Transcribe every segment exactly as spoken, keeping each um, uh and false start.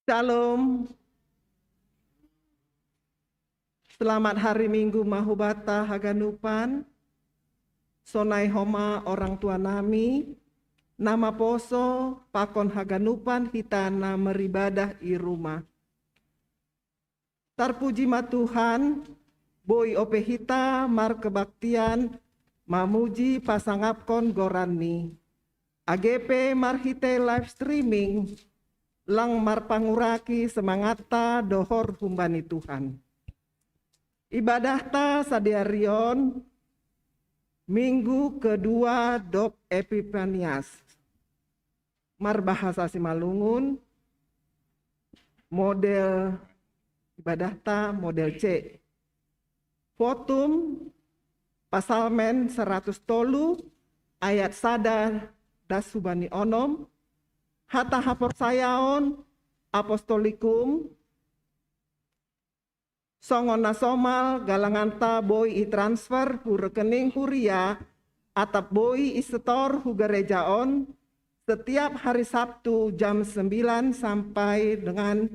Shalom. Selamat hari Minggu mahubata haganupan. Sonai homa orang tua nami, nama poso pakon haganupan hita na meribadah i rumah. Tarpuji ma Tuhan, boi ope hita markebaktian mamuji pasangapkon goranni. Age pe marhitei live streaming, lang marpanguraki semangatta dohor humbani Tuhan. Ibadahta sadarion, Minggu kedua dob Epipanias. Marbahasa Simalungun, model ibadahta model C. Votum, Pasalmen seratus tolu ayat sada das hubani onom, hata haporsayaon apostolikum, songon na somal galanganta boi i transfer hu rekening huria, atap boi i setor hu gereja on, setiap hari Sabtu jam sembilan sampai dengan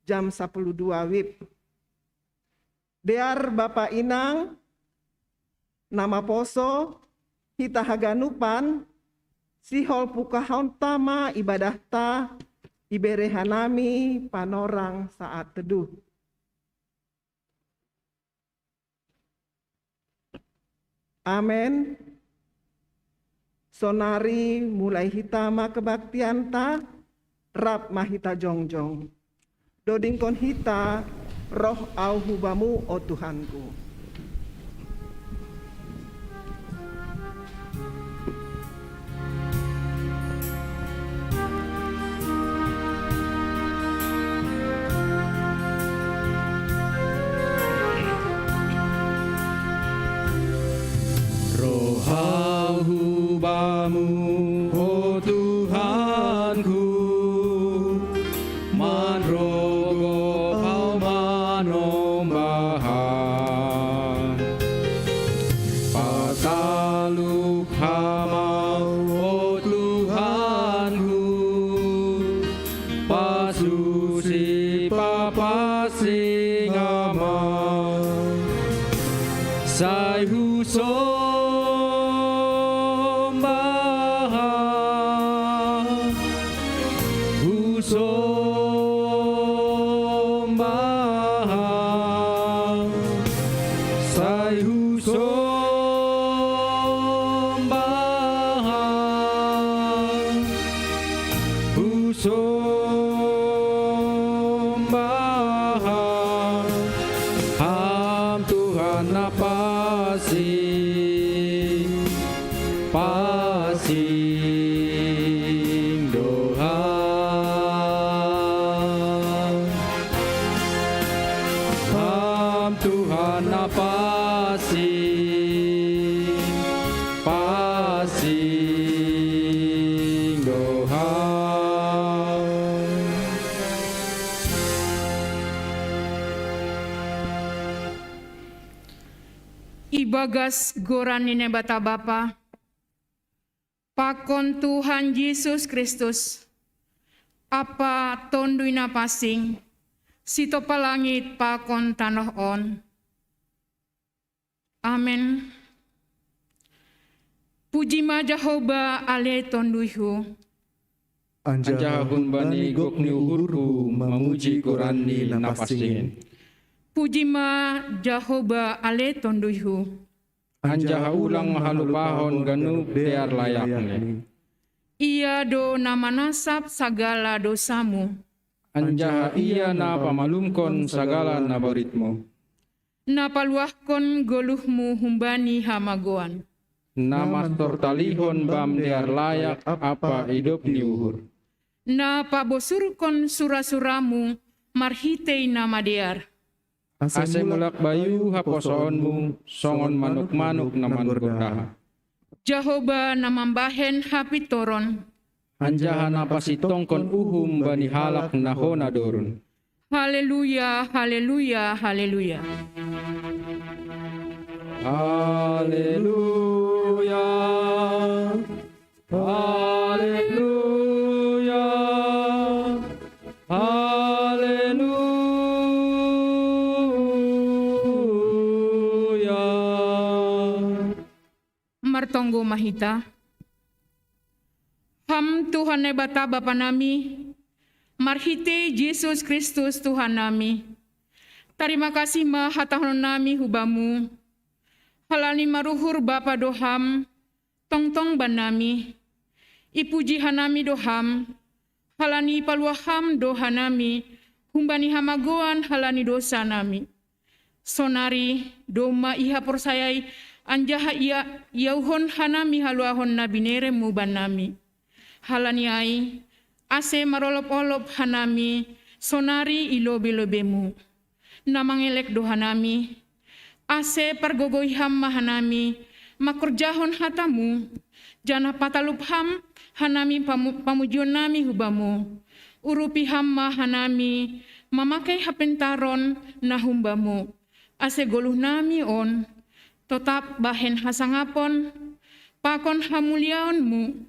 jam sepuluh dua wib. Dear Bapa Inang, nama poso, hita haganupan, sihol pukahonta ma ibadahta, ibere hanami panorang saat teduh. Amen. Sonari mulai hita ma kebaktianta, rap ma hita jongjong. Dodingkon hita, roh au hu Bamu, o Tuhanku. Roh au hu Bamu, o Tuhanku, manrogop au manombahan. Patalup Ham au, o Tuhanku, pasusi papansing Ham au. Sai husombahon, husombahon, sai husombahon, husombahon Ham Tuhan na pansing, pansing do Ham. Ham Tuhan na pansing, pansing do Ham. Ibagas goran ni Naibata Bapa, pakon Tuhan Jesus Kristus, Ampa Tonduy Napansing, sitompa langit pakon tanoh on. Amen. Puji ma Jahowa ale tonduyhu. Anjaha humbani gok ni uhurhu mamuji goranni na pansing. Puji ma Jahowa ale tonduyhu. Anjaha ulang ma halupahon ganup dear layakni. Ia do na manasap sagala dosamu. Anjaha ia na pamalumkon sagala na boritmu. Na paluahkon goluhmu humbani hamagoan. Na mantortalihon bam dear layak ampa idop ni uhur. Na pabosurkon surasuramu marhitei na madear. Ase mulak bayu haposoonmu songon manukmanuk na manggordaha. Jahowa na mambahen hapintoron. Anjaha na pasitongkon uhum bani halak na hona dorun. Haleluya, haleluya, haleluya. Haleluya. Haleluya. Go mahita. Ham Tuhan Naibata Bapa nami, marhitei Jesus Kristus Tuhan nami. Tarima kasih ma hatahon nami hu Bamu, halani maruhur Bapa do Ham, tongtong bannami. Ipuji hanami do Ham, halani ipaluah Ham do hanami humbani hamagoan halani dosa nami. Sonari domma ihaporsayai, anjaha ia iauhon hanami haluahon na binereMu bannami. Halani ai, ase marolop-olop hanami sonari i lobei-lobeiMu. Na mangelek do hanami, ase pargogoi Ham ma hanami mangkorjahon hataMu, janah patalup Ham hanami pamu-, pamujion nami hu Bamu. Urupi Ham ma hanami mamakei hapentaron na humbaMu, ase goluh nami on totap bahen hasangapon pakon hamuliaonMu.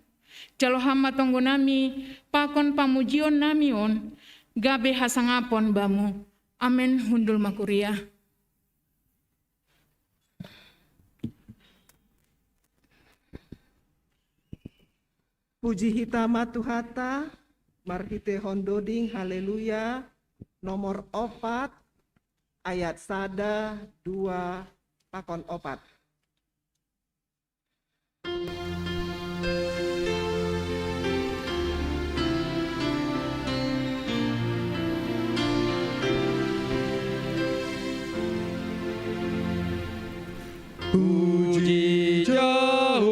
Jalo Ham ma tonggo nami pakon pamujion nami on gabe hasangapon Bamu. Amen. Hundul ma kuria. Puji hita ma Tuhanta, marhiteihon doding Haleluya, nomor opat, ayat sada, dua, pakon opat. Puji Jahowa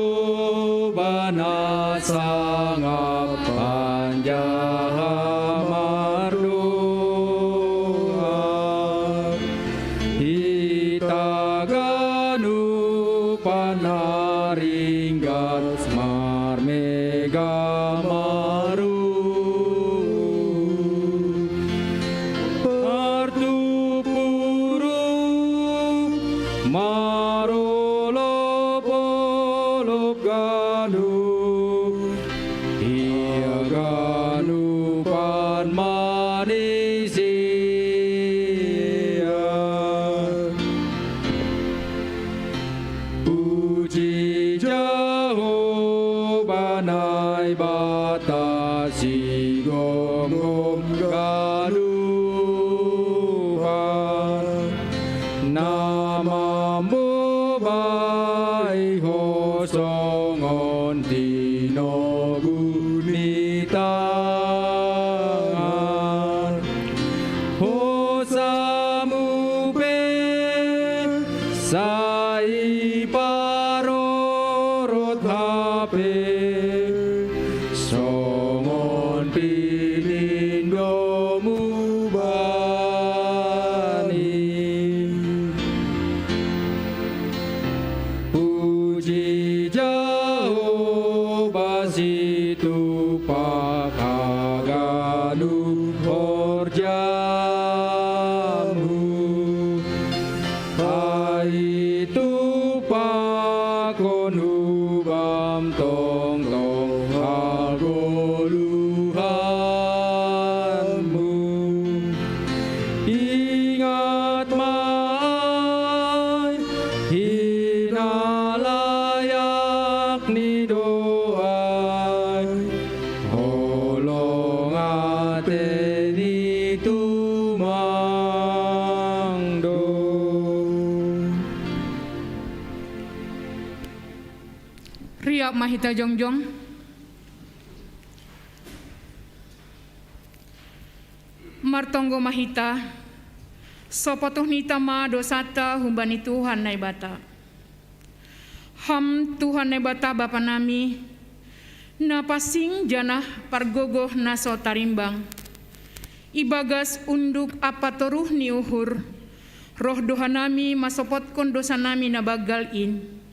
na sangap anjaha mardoa. Hita ganupan na ringgas marmegah maruhur. Martupurup, marolop-olop ganup, ia ganupan manisia. Puji Jahowa Naibata sigomgom ganupan, na mambobai ho songon tinogu ni tangan. Hosamu pe sai parorot hape, songon pinindomu bani. Puji Jahowa situpak haganup horjamu. Ai tupakon hu Bam tongtong hagoluhanmu. Ingat ma ai, hina layak ni do ai, holong atei ni tumang do. Riap ma hita jongjong. Martonggo ma hita, sopotuhon hita ma dosanta humbani Tuhan Naibata. Ham Tuhan Naibata Bapa nami, na pansing janah pargogoh na so tarimbang. Ibagas unduk ampa toruh ni uhur, roh do hanami mansopotkon dosa nami na banggal in.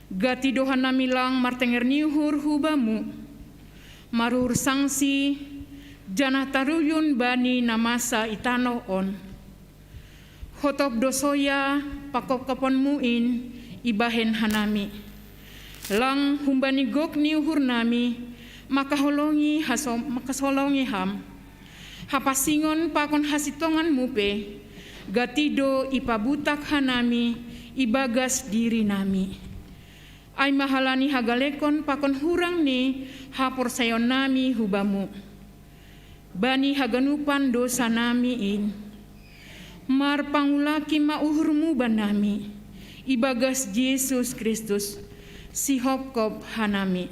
Gati do hanami lang martenger ni uhur hu Bamu, maruhur sangsi, janah taruyun bani na masa i tanoh on. Hotop do soya pangkopkoponMu in ibahen hanami. Lang humbani gok ni uhur nami, mangkaholongi haso-, mangkasolongi Ham. Hapansingon pakon hasintonganMu pe, gati do ipabutak hanami ibagas diri nami. Ai ma halani hagalekon pakon hurang ni haporsayaon nami hu Bamu, bani haganupan dosa nami in, marpangulaki ma uhurmu bannami ibagas Jesus Kristus, sihopkop hanami.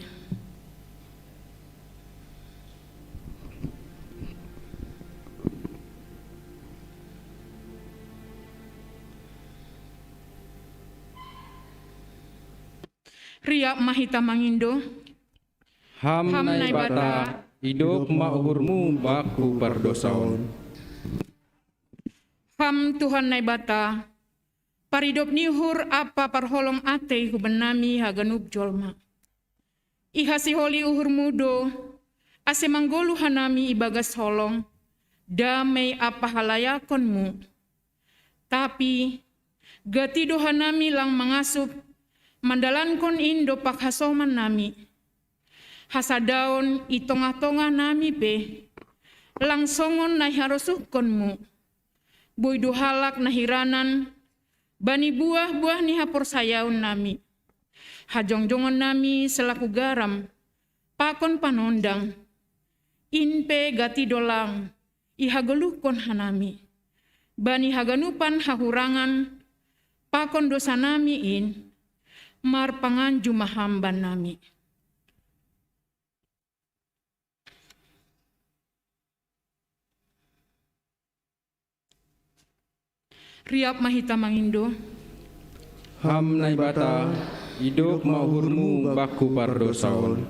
Riap ma hita mangindo. Ham Naibata, idop ma uhurmu bakku pardosaon. Ham Tuhan Naibata, paridop ni uhur ampa parholong atei hu bannami haganup jolma. Ihasiholi uhurmu do, ase manggoluh hanami ibagas holong, damei ampa halayakonmu. Tapi gati do hanami lang mangasup mandalankon in dompak hasoman nami. Hasadaon i tongah-tongah nami pe, lang songon na iharosuhkonmu. Boi do halak na hiranan bani buah-buah ni haporsayaon nami. Hajongjongon nami selaku garam pakon panondang, in pe gati do lang ihagoluhkon hanami. Bani haganupan hahurangan pakon dosa nami in, marpanganju ma ham bannami. Riap ma hita mangindo. Ham Naibata, idop ma uhurmu bakku pardosaon.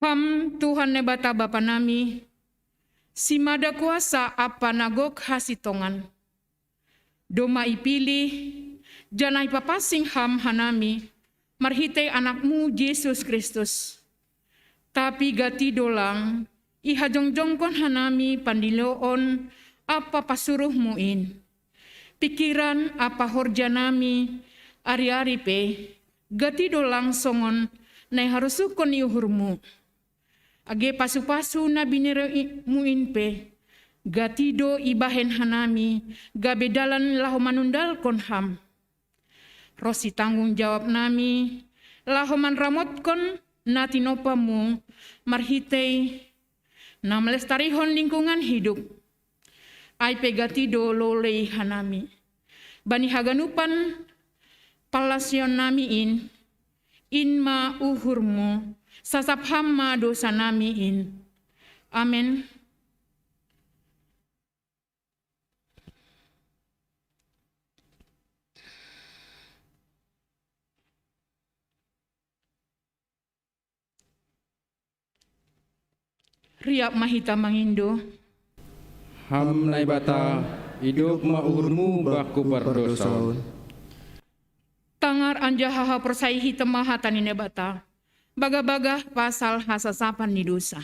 Ham Tuhan Naibata Bapa nami, simada kuasa ampa na gok hasitongan, domma ipilih, janah ipapansing ham hanami marhitei Anakmu Jesus Kristus. Tapi gati do lang ihajongjongkon hanami pandiloon ampa pasuruhmu in. Pingkiran ampa horja nami ari-ari pe gati do lang songon na iharosuhkon ni uhurmu. Age pasu-pasu na bineremu in pe gati do ibahen hanami gabe dalan laho manundalkon ham. Ronsi tanggung jawab nami laho manramotkon na tinompamu marhitei na melestarihon lingkungan hidup. Ai pe gati do lolei hanami bani haganupan pallasion nami in. In ma uhurmu, sasap ham ma dosa nami in. Amen. Riap ma hita mangindo. Ham Naibata, idop ma uhurmu bakku pardosaon. Tangar anjaha haporsai hita ma hata ni Naibata bagah-bagah pasal hasasapan ni dosa.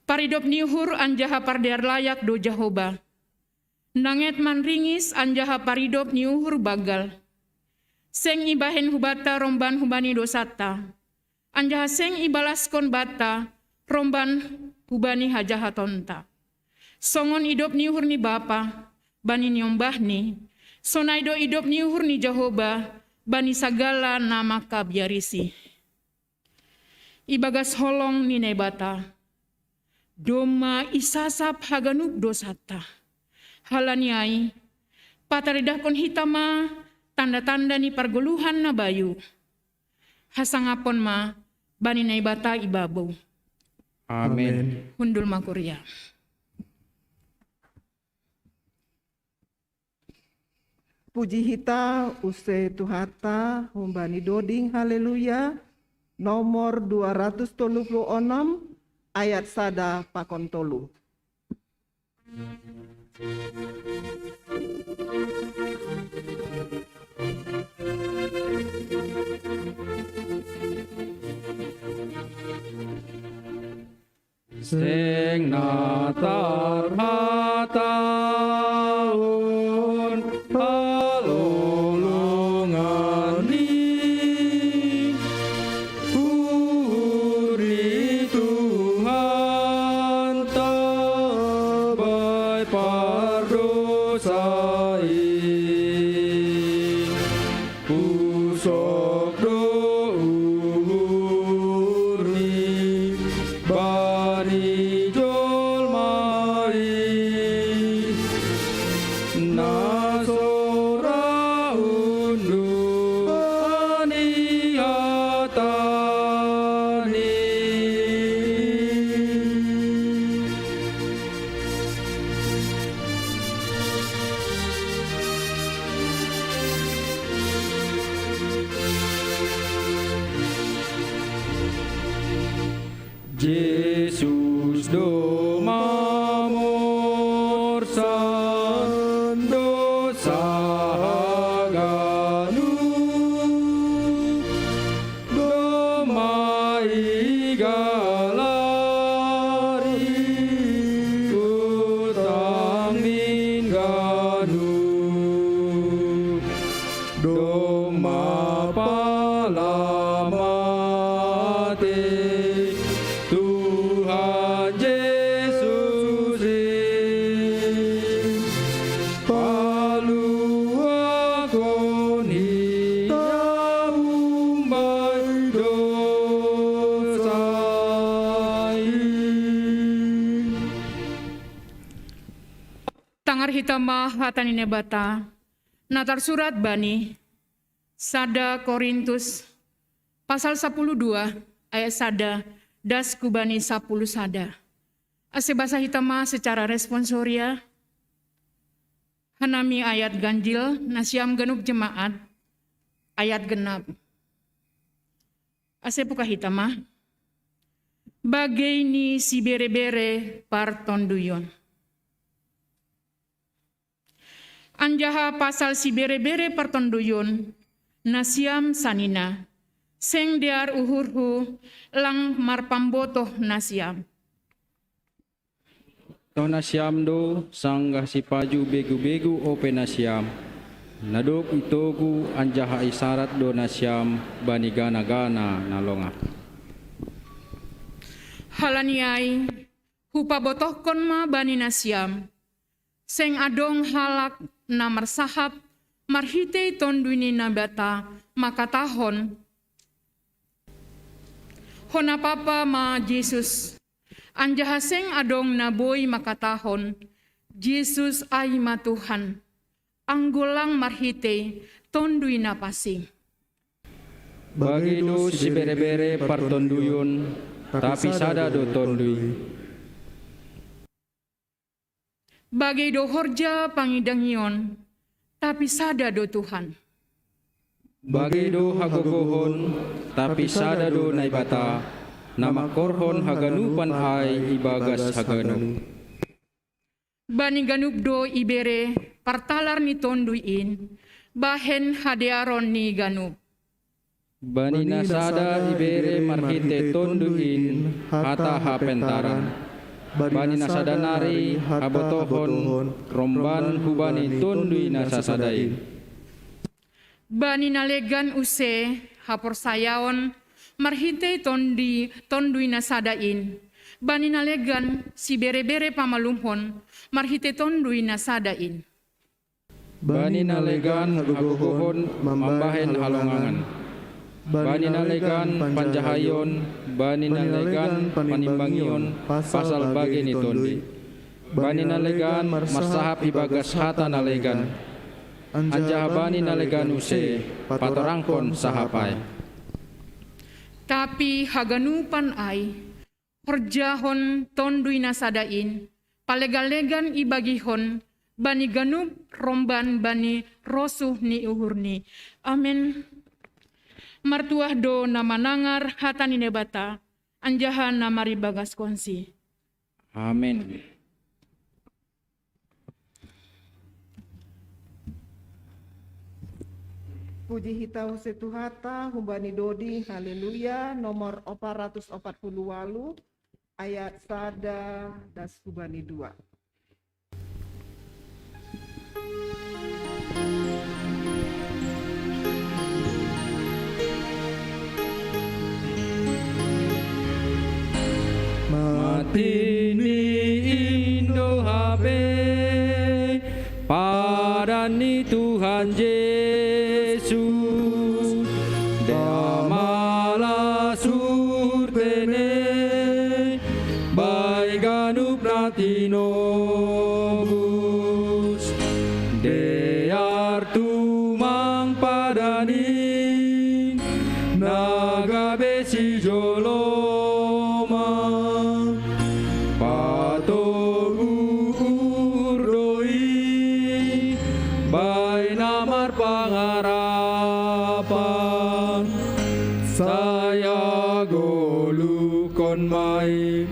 Paridop ni uhur anjaha pardear layak do Jahowa. Nanget manringis anjaha paridop ni uhur banggal. Seng ibahen hubanta romban hubani dosanta, anjaha seng ibalaskon banta romban hubani hajahatonta. Songon idop ni uhur ni Bapa bani niombahni, sonai do idop ni uhur ni Jahowa bani sagala na mangkabiarisi. Ibagas holong ni Naibata domma isasap haganup dosanta. Halani ai, pataridahkon hita ma tanda-tanda ni pargoluhan na bayu. Hasangapon ma bani Naibata ibabou. Amen. Hundul ma kuria. Puji hita use Tuhanta humbani doding. Haleluya. Nomor dua ratus tolu puluh enam, ayat sada pakon tolu. Seng na tarhatahon halolongan ni uhur ni Tuhanta bae pardosa i. Usok do uhurni bani jolma i, na sora unduk bani hatani. Jesus do mamorsan dosa haganup, do maigalari utang min ganup, do mapalamate Tuhan Jesus in, paluahon hita umbai dosa in. Tangar hita ma hata ni Naibata, na tarsurat bani sada Korintus pasal sapuluh dua ayat sada das ku bani sapuluh sada. Ase basa hita ma secara responsoria, hanami ayat ganjil, nasiam ganup jemaat, ayat genap. Ase pukah hita ma. Bagei ni sibere-bere partonduyon. Anjaha pasal sibere-bere partonduyon, nasiam sanina, seng dear uhurhu, lang marpambotoh nasiam. Toh nasiam do sanggah sipaju begu-begu ope nasiam, na dob itogu anjaha isarat do nasiam bani gana-gana na longah. Halani ai, hupabotohkon ma bani nasiam, seng adong halak na marsahap marhitei Tonduy ni Naibata mangkatahon, "Hona papa ma Jesus," anjaha seng adong na boi mangkatahon, "Jesus ai ma Tuhan," anggo lang marhitei Tonduy Na Pansing. Bagei do sibere-bere partonduyon, tapi sada do Tonduy. Bagei do horja pangidangion, tapi sada do Tuhan. Bagei do hagogohon, tapi sada do Naibata, na mangkorhon haganupan ai ibagas haganup. Bani ganup do ibere partalar ni Tonduy in, bahen hadearon ni ganup. Bani na sada ibere marhitei Tonduy in hata hapentaran. Bani na sada nari habotohon romban hubani Tonduy na sasada in. Bani na legan use haporsayaon marhitei Tondi-, Tonduy na sada in. Bani na legan sibere-bere pamalumhon marhitei Tonduy na sada in. Bani na legan hagogohon mambahen halongangan. Bani na legan panjahaion, bani na legan panimbangion pasal bagei ni Tondi. Bani na legan marsahap ibagas hata na legan. Anjaha bani na legan use patorangkon sahap ai. Tapi haganupan ai, horjahon Tonduy na sada in, palegan-legan ibagihon bani ganup romban bani rosuh ni uhurni. Amen. Martuah do na manangar hata ni Naibata, anjaha na maribagaskonsi. Amen. Puji hita use Tuhanta, humbani dodi, haleluya, nomor opat ratus opat puluh walu, ayat sada das hubani dua. Mati ni Indo Habe, padan ni Tuhan Jesus. Amala surtene bai ganup na tinobus, dear tumang padani na gabe sijoloma. Patogu'ur do i bai na marpangarapan, sai hagoluhkon ma i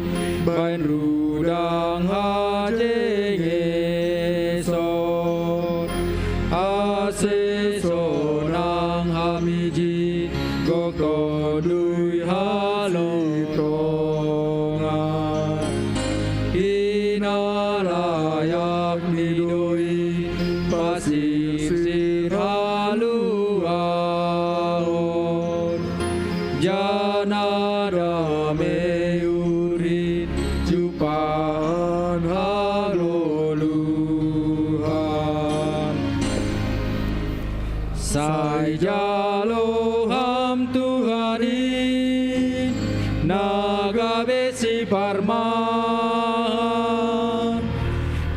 bahen rudang hajengeson, ase sonang hami jin gok Tondui hasitongan. I na layak ni do i pasirsir haluahon, janah damei urin jumpahan hagoluhan. Sai jalo Ham Tuhan i na gabe siparmahan,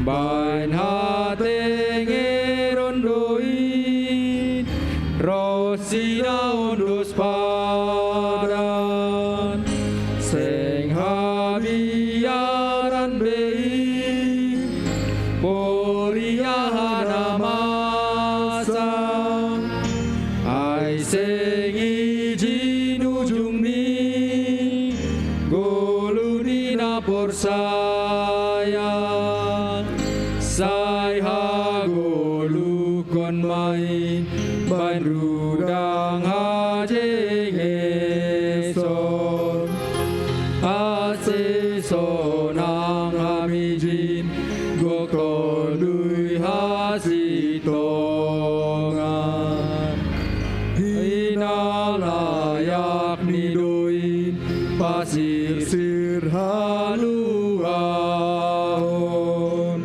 bahen hatengeron do i ronsi na ondos padan. Seng habiaran be i poriahan na masa, ai seng ijin ujung ni goluh ni na porsaya. Sai hagoluhkon ma i bahen rudang hajengeson, ase sonang hami jin gok Tondui hasitongan. I na layak ni do i pasirsir haluahon,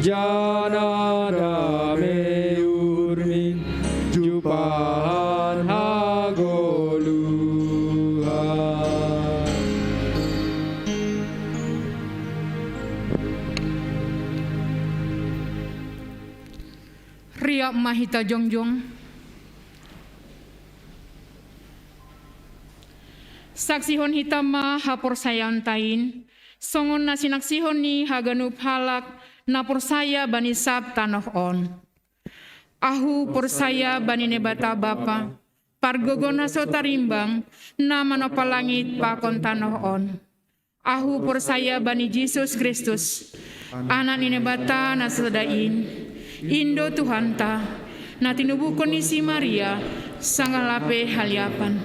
janah damei urin jumpahan hagoluhan. Riap ma hita jongjong. Saksihon hita ma haporsayaonta in, songon na sinaksihon ni haganup halak na porsaya bani sab tanoh on. Ahu porsaya bani Naibata Bapa, pargogoh na so tarimbang, na manompa langit pakon tanoh on. Ahu porsaya bani Jesus Kristus, Anak ni Naibata na sada in, in do Tuhanta, na tinubuhkon ni si Maria, sanggah lape haliapan,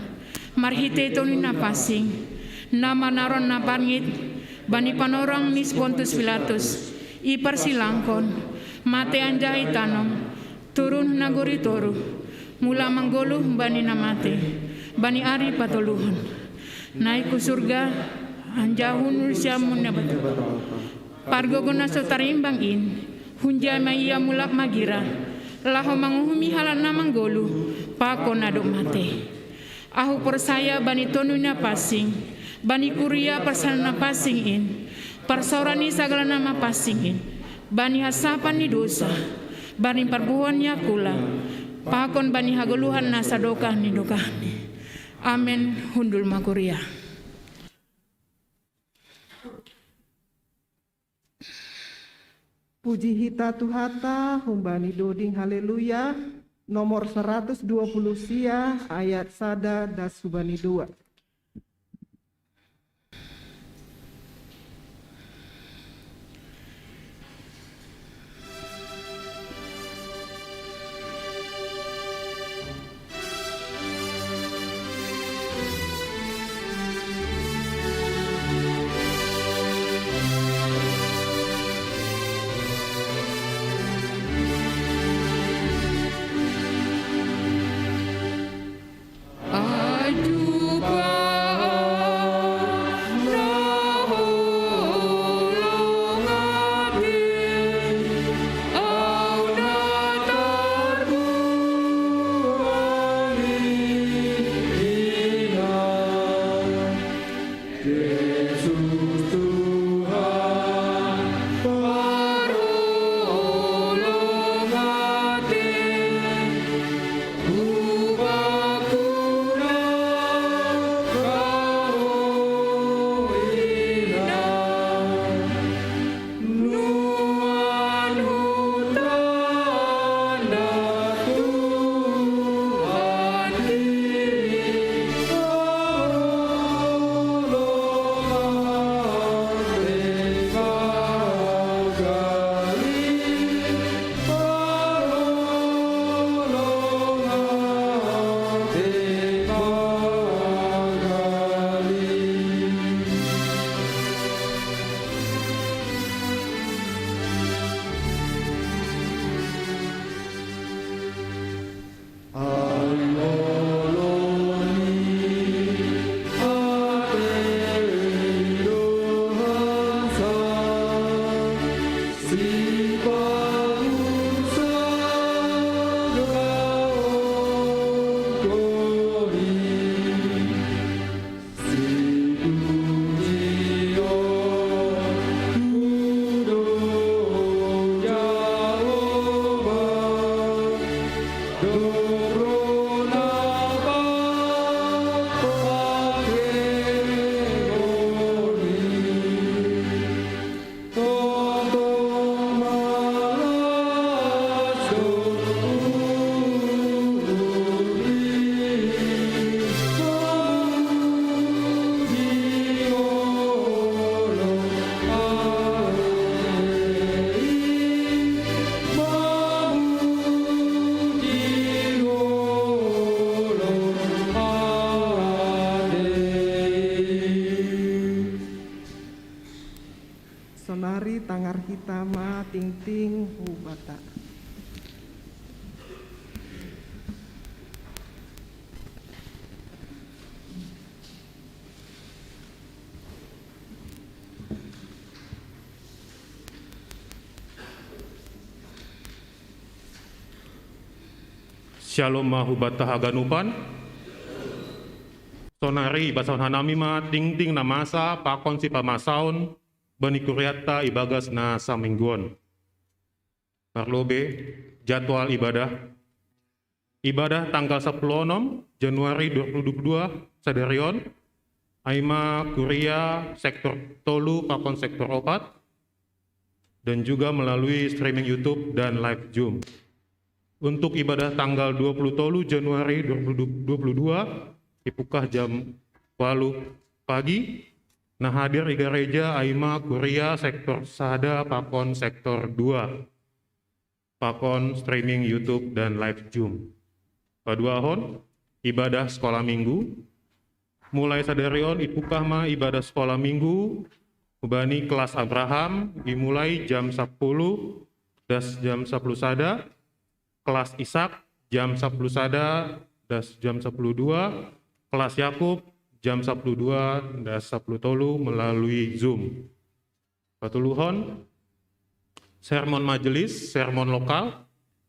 marhitei Tonduy Napansing, na manaron na parngit bani panorang ni si Pontus Pilatus, iparsilangkon, matei anjaha itanom, turun hu nagori toruh, mulak manggoluh bani na matei, bani ari patoluhon. Naik hu surga, anjaha hundul siamun Naibata. Pargogoh na so tarimbang in, hunjai ma Ia mulak magira, laho manguhumi halak na manggoluh, pakon na dob matei. Ahu porsaya bani Tonduy Napansing, bani kuria parsada na pansing in, parsaoran ni sagala na mapansing in, bani hasahapan ni dousa, bani parbuhoan ni angkula, pakon bani hagoluhan na sadokah ni dokahni. Amen. Hundul ma kuria. Puji hita Tuhanta, humbani doding Haleluya, nomor saratus dua puluh sia, ayat sada das humbani dua. Kita ma tingting hubata. Shalom ma hubata haganupan. Sonari basaon hanami ma tingting na masa pakon sipamasaon bani kuriata ibagas na samingguon. Parlobe jadwal ibadah. Ibadah tanggal sapuluh onom Januari dua ribu dua puluh dua sadarion, ai ma kuria sektor tolu pakon sektor opat, dan juga melalui streaming YouTube dan live Zoom. Untuk ibadah tanggal dua puluh tolu Januari dua ribu dua puluh dua, ipukah jam walu pagi, na hadir i gareja ai ma kuria sektor sada pakon sektor dua, pakon streaming YouTube dan live Zoom. Paduahon, ibadah sekolah minggu. Mulai sadarion ipukah ma ibadah sekolah minggu, bani kelas Abraham, imulai jam sapuluh, das jam sapuluh sada, kelas Ishak, jam sapuluh sada, das jam sapuluh dua, kelas Yakub, jam sapuluh dua, das sapuluh tolu melalui Zoom. Patuluhon, sermon majelis, sermon lokal.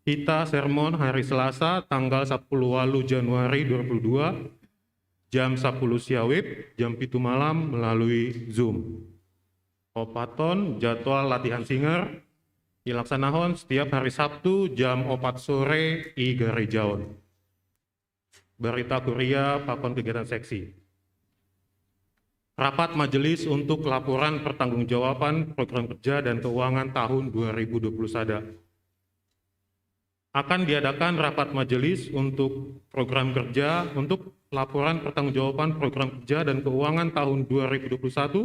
Hita sermon hari Selasa tanggal sapuluh walu Januari dua ribu dua puluh dua, jam sapuluh sia wib, jam pitu malam melalui Zoom. Opaton, jadwal latihan singer, ilaksanahon setiap hari Sabtu jam opat sore i garejaon. Barita kuria pakon kegiatan seksi. Rapat majelis untuk laporan pertanggungjawaban program kerja dan keuangan tahun dua ribu dua puluh sada. Akan diadakan rapat majelis untuk program kerja, untuk laporan pertanggungjawaban program kerja dan keuangan tahun dua ribu dua puluh satu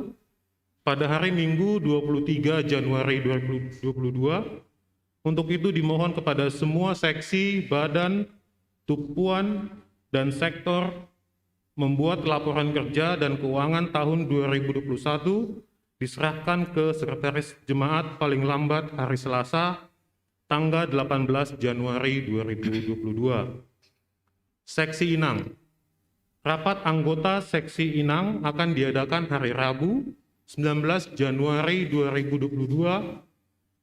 pada hari Minggu dua puluh tiga Januari dua ribu dua puluh dua. Untuk itu dimohon kepada semua seksi, badan, tumpuan, dan sektor membuat laporan kerja dan keuangan tahun dua ribu dua puluh satu diserahkan ke Sekretaris Jemaat paling lambat hari Selasa, tanggal delapan belas Januari dua ribu dua puluh dua. Seksi Inang. Rapat anggota Seksi Inang akan diadakan hari Rabu, sembilan belas Januari dua ribu dua puluh dua,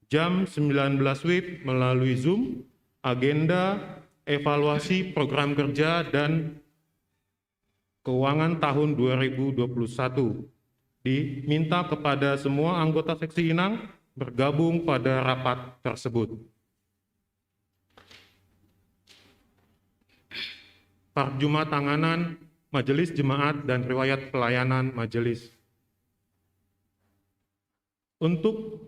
jam sembilan belas wib melalui Zoom. Agenda evaluasi program kerja dan keuangan tahun dua ribu dua puluh satu. Diminta kepada semua anggota Seksi Inang bergabung pada rapat tersebut. Perjumatanganan Majelis Jemaat dan riwayat pelayanan majelis. Untuk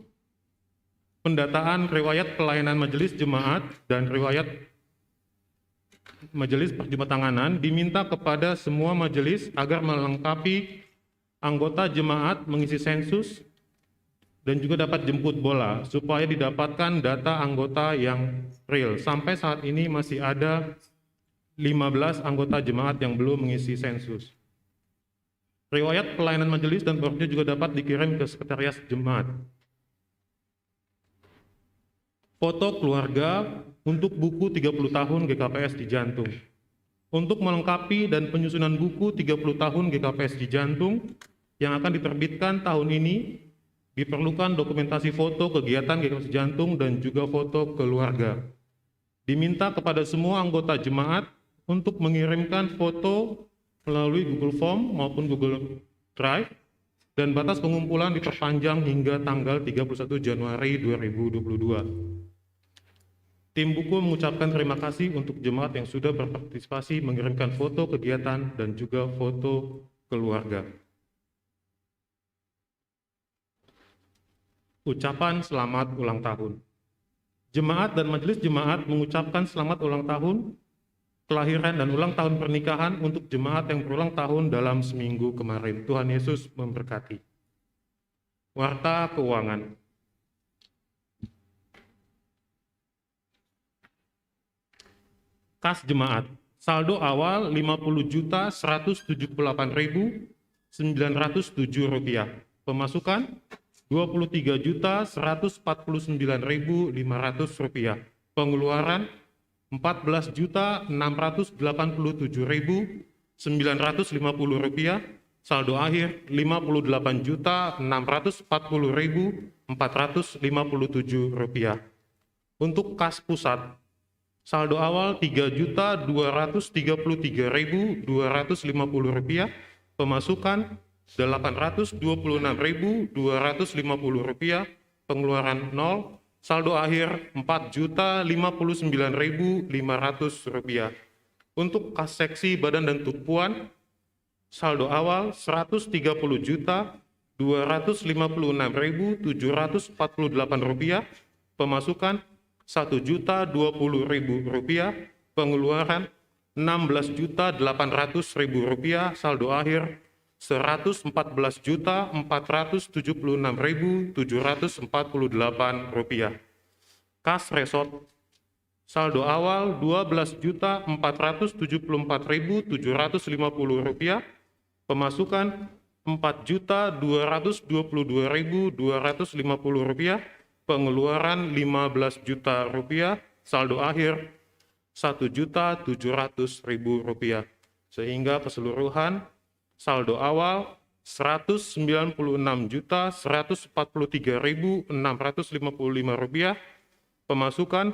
pendataan riwayat pelayanan majelis jemaat dan riwayat majelis perjumatanganan diminta kepada semua majelis agar melengkapi anggota jemaat mengisi sensus dan juga dapat jemput bola supaya didapatkan data anggota yang real. Sampai saat ini masih ada lima belas anggota jemaat yang belum mengisi sensus. Riwayat pelayanan majelis dan borosnya juga dapat dikirim ke sekretariat jemaat. Foto keluarga untuk buku tiga puluh tahun G K P S di Jantung. Untuk melengkapi dan penyusunan buku tiga puluh tahun G K P S di Jantung yang akan diterbitkan tahun ini, diperlukan dokumentasi foto kegiatan G K P S di Jantung dan juga foto keluarga. Diminta kepada semua anggota jemaat untuk mengirimkan foto melalui Google Form maupun Google Drive, dan batas pengumpulan diperpanjang hingga tanggal tiga puluh satu Januari dua ribu dua puluh dua. Tim buku mengucapkan terima kasih untuk jemaat yang sudah berpartisipasi mengirimkan foto kegiatan dan juga foto keluarga. Ucapan selamat ulang tahun. Jemaat dan majelis jemaat mengucapkan selamat ulang tahun kelahiran dan ulang tahun pernikahan untuk jemaat yang berulang tahun dalam seminggu kemarin. Tuhan Yesus memberkati. Warta keuangan. Kas jemaat. Saldo awal lima puluh juta seratus tujuh puluh delapan ribu sembilan ratus tujuh rupiah. Pemasukan dua puluh tiga juta seratus empat puluh sembilan ribu lima ratus rupiah. Pengeluaran empat belas juta enam ratus delapan puluh tujuh ribu sembilan ratus lima puluh rupiah. Saldo akhir lima puluh delapan juta enam ratus empat puluh ribu empat ratus lima puluh tujuh rupiah. Untuk kas pusat, saldo awal tiga juta dua ratus tiga puluh tiga ribu dua ratus lima puluh rupiah, pemasukan delapan ratus dua puluh enam ribu dua ratus lima puluh rupiah, pengeluaran nol, saldo akhir empat juta lima puluh sembilan ribu lima ratus rupiah. Untuk kas seksi badan dan tumpuan, saldo awal seratus tiga puluh juta dua ratus lima puluh enam ribu tujuh ratus empat puluh delapan rupiah, pemasukan satu juta dua puluh ribu rupiah, pengeluaran enam belas juta delapan ratus ribu rupiah, saldo akhir seratus empat belas juta empat ratus tujuh puluh enam ribu tujuh ratus empat puluh delapan rupiah. Kas resort, saldo awal dua belas juta empat ratus tujuh puluh empat ribu tujuh ratus lima puluh rupiah, pemasukan empat juta dua ratus dua puluh dua ribu dua ratus lima puluh rupiah, pengeluaran lima belas juta rupiah, saldo akhir satu juta tujuh ratus ribu rupiah. Sehingga keseluruhan saldo awal seratus sembilan puluh enam juta seratus empat puluh tiga ribu enam ratus lima puluh lima rupiah, pemasukan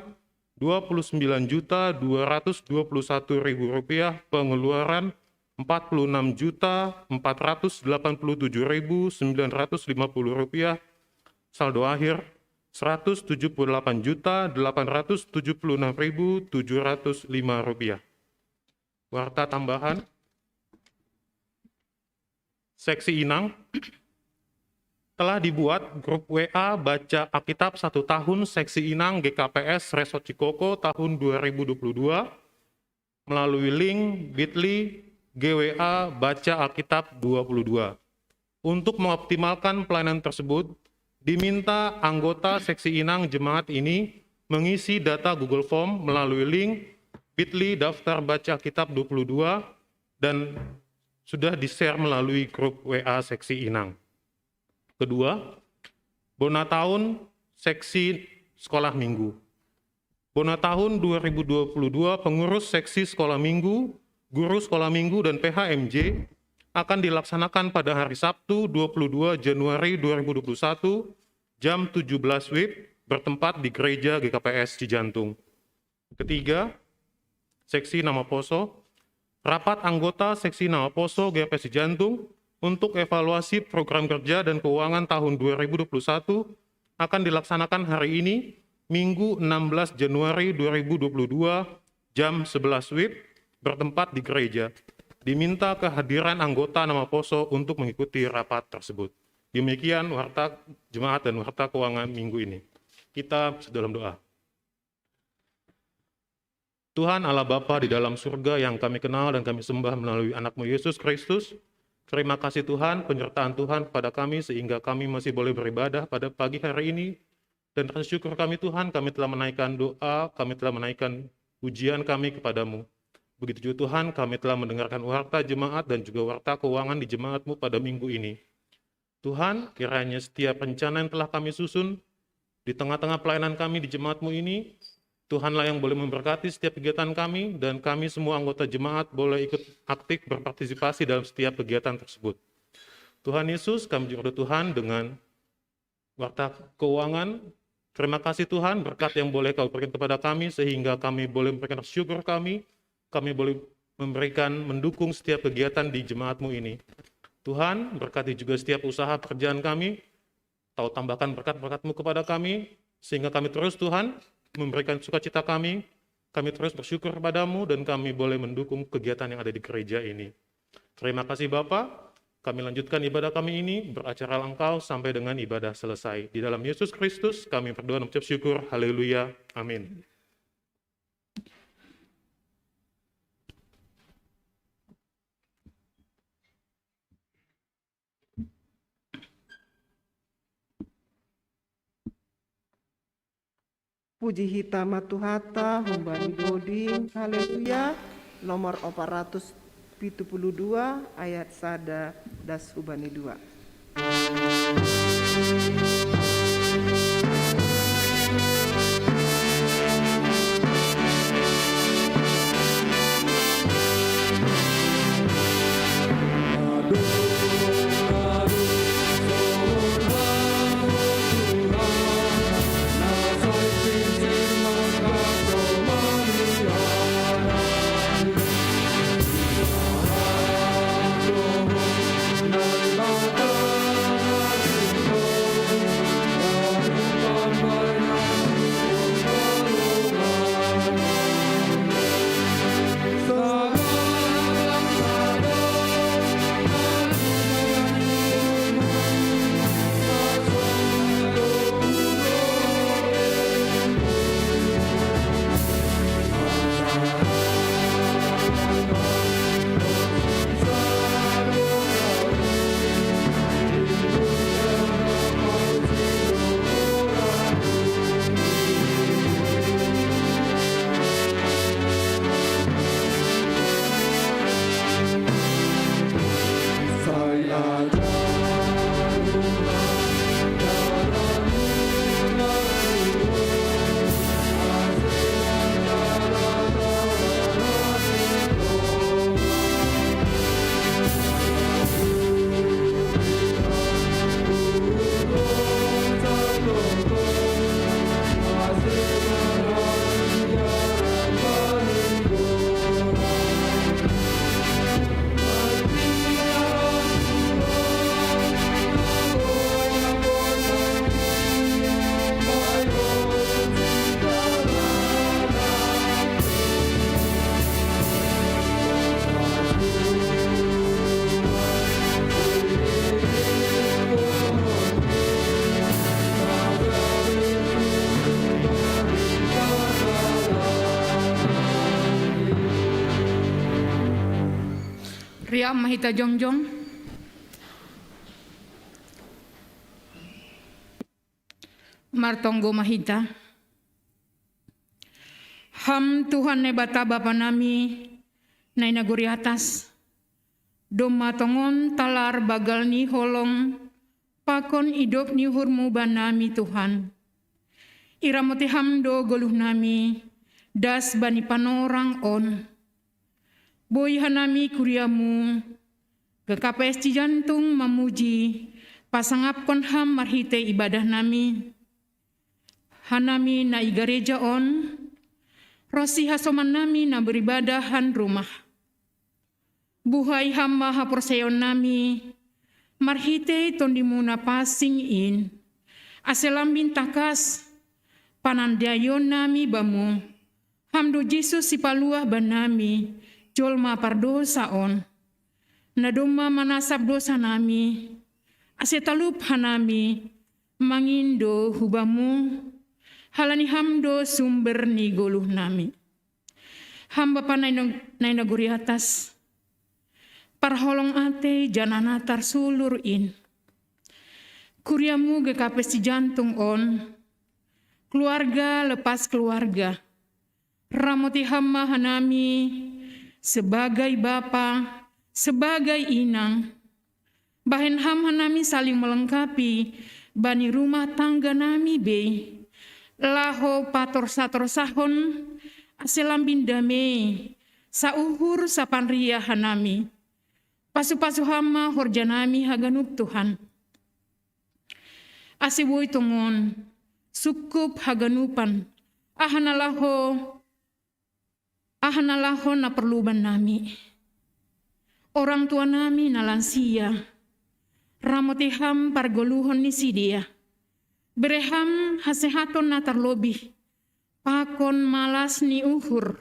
dua puluh sembilan juta dua ratus dua puluh satu ribu rupiah, pengeluaran empat puluh enam juta empat ratus delapan puluh tujuh ribu sembilan ratus lima puluh rupiah, saldo akhir seratus tujuh puluh delapan juta delapan ratus tujuh puluh enam ribu tujuh ratus lima rupiah. Warta tambahan, seksi Inang, telah dibuat grup W A Baca Alkitab satu tahun seksi Inang G K P S Resort Cikoko tahun dua ribu dua puluh dua melalui link bit dot l y G W A Baca Alkitab dua puluh dua. Untuk mengoptimalkan pelayanan tersebut, diminta anggota seksi Inang jemaat ini mengisi data Google Form melalui link bit dot l y daftar baca Alkitab dua puluh dua dan sudah di-share melalui grup W A seksi Inang. Kedua, bona tahun seksi sekolah minggu. Bona tahun dua ribu dua puluh dua pengurus seksi sekolah minggu, guru sekolah minggu, dan P H M J akan dilaksanakan pada hari Sabtu dua puluh dua Januari dua ribu dua puluh satu jam tujuh belas W I B bertempat di Gereja G K P S Cijantung. Ketiga, seksi nama poso. Rapat anggota seksi nama poso G K P S Cijantung untuk evaluasi program kerja dan keuangan tahun dua ribu dua puluh satu akan dilaksanakan hari ini, Minggu enam belas Januari dua ribu dua puluh dua, jam sebelas W I B, bertempat di gereja. Diminta kehadiran anggota nama poso untuk mengikuti rapat tersebut. Demikian warta jemaat dan warta keuangan minggu ini. Kita dalam doa. Tuhan Allah Bapa di dalam surga yang kami kenal dan kami sembah melalui Anak-Mu Yesus Kristus, terima kasih Tuhan, penyertaan Tuhan kepada kami sehingga kami masih boleh beribadah pada pagi hari ini. Dan rasa syukur kami Tuhan, kami telah menaikkan doa, kami telah menaikkan pujian kami kepada-Mu. Begitu juga Tuhan, kami telah mendengarkan warta jemaat dan juga warta keuangan di jemaat-Mu pada minggu ini. Tuhan, kiranya setiap rencana yang telah kami susun di tengah-tengah pelayanan kami di jemaat-Mu ini, Tuhanlah yang boleh memberkati setiap kegiatan kami, dan kami semua anggota jemaat boleh ikut aktif berpartisipasi dalam setiap kegiatan tersebut. Tuhan Yesus, kami juga berdoa Tuhan dengan warta keuangan. Terima kasih Tuhan, berkat yang boleh Kau berikan kepada kami, sehingga kami boleh memberikan syukur kami, kami boleh memberikan, mendukung setiap kegiatan di jemaat-Mu ini. Tuhan, berkati juga setiap usaha pekerjaan kami, Kau tambahkan berkat-berkat-Mu kepada kami, sehingga kami terus, Tuhan, memberikan sukacita kami, kami terus bersyukur kepada-Mu, dan kami boleh mendukung kegiatan yang ada di gereja ini. Terima kasih, Bapa. Kami lanjutkan ibadah kami ini, beracara Engkau sampai dengan ibadah selesai. Di dalam Yesus Kristus, kami berdoa dan mengucap syukur. Haleluya. Amin. Puji hita ma Tuhata, humbani doding, haleluya, nomor empat ratus tujuh puluh dua, ayat sada das humbani dua. Riam mahita jongjong. Martonggo mahita. Ham Tuhan Naibata Bapa nami, nainaguri atas. Domma tongon talar bagal ni holong, pakon idop ni uhurmu banami Tuhan. Iramoti ham do goluh nami, das bani panorang on. Boi hanami kuriamu, gakapes ci jantung mamuji, pasangapkon ham marhitei ibadah nami. Hanami na i gareja on, ronsi hasoman nami na beribadah han rumah. Buhai ham ma haporsayaon nami, marhitei tondimu na pansing in, ase lambin takas, panandaion nami bamu, ham do Jesus sipaluah banami, jolma pardosa on. Na domma manasap dosa nami, ase talup hanami, mangindo hubamu, halani ham do sumber ni goluh nami. Ham Bapa nainaguri atas, parholong atei janana tarsulur in. Kuriamu gakapes ci jantung on, keluarga lepas keluarga. Ramoti ham ma hanami, sebagai bapa, sebagai inang. Bahen ham hanami saling melengkapi, bani rumah tangga nami bei. Laho patorsa-torsahon, ase lambin damei, sauhur sapanria hanami. Pasu-pasu ham ma horja nami haganup Tuhan. Ase boi tongon, sungkup haganupan, aha na laho, aha na laho na porlu banami. Orang tua nami na lansia, ramoti ham pargoluhon ni sidea. Bere ham hasehaton na tarlobih, pakon malas ni uhur,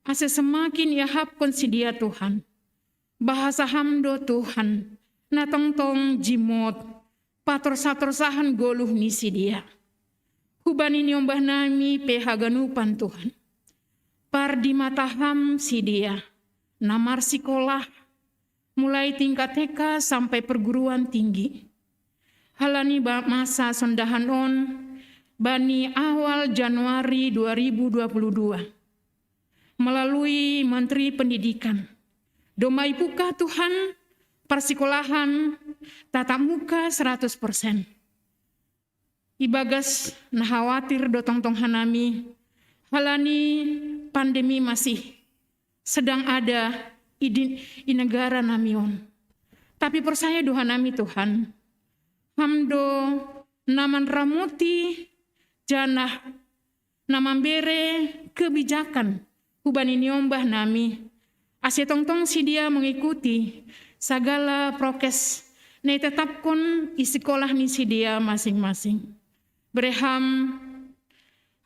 ase semakin iahapkon sidea Tuhan. Bahasa ham do Tuhan, na tongtong jimot, patorsa-torsahan goluh ni sidea. Hubani niombah nami pe haganupan Tuhan. Pardimata ham sidea, na marsikolah, mulai tingkat T K sampai perguruan tinggi. Halani ba-, masa sondahan on, bani awal Januari dua ribu dua puluh dua, melalui Menteri Pendidikan. Domma ipuka Tuhan, parsikolahan tatap muka seratus persen. Ibagas na hawatir do tongtong hanami, halani pandemi masih sedang ada i di-, i negara nami on. Tapi porsaya do hanami Tuhan, ham do na manramoti janah na mambere kebijakan hubani niombah nami, ase tongtong sidea mengikuti sagala prokes na itetapkon i sikolah ni sidea masing-masing. Bere ham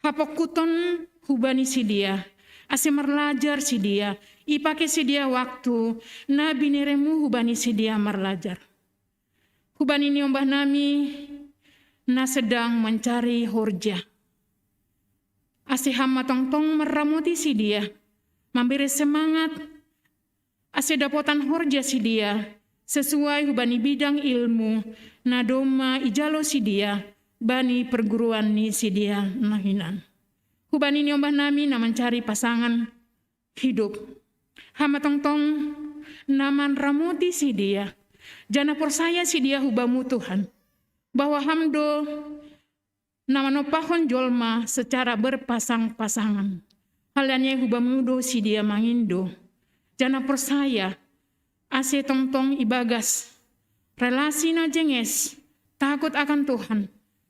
hapongkuton hubani sidea, ase marlajar sidea, ipake sidea waktu na bineremu hubani sidea marlajar. Hubani niombah nami na sedang mencari horja. Ase ham ma tongtong marramoti sidea, mambere semangat, ase dapotan horja sidea, sesuai hubani bidang ilmu, na domma ijalo sidea, bani perguruan ni sidea na hinan. Hubani niombah nami na mencari pasangan hidup. Ham ma tongtong na manramoti sidea, janah porsaya sidea hubamu Tuhan, bahwa ham do na manompahon jolma secara berpasang-pasangan. Halani ai hubamu do sidea mangindo, janah porsaya, ase tongtong ibagas relasi na jenges, takut akan Tuhan,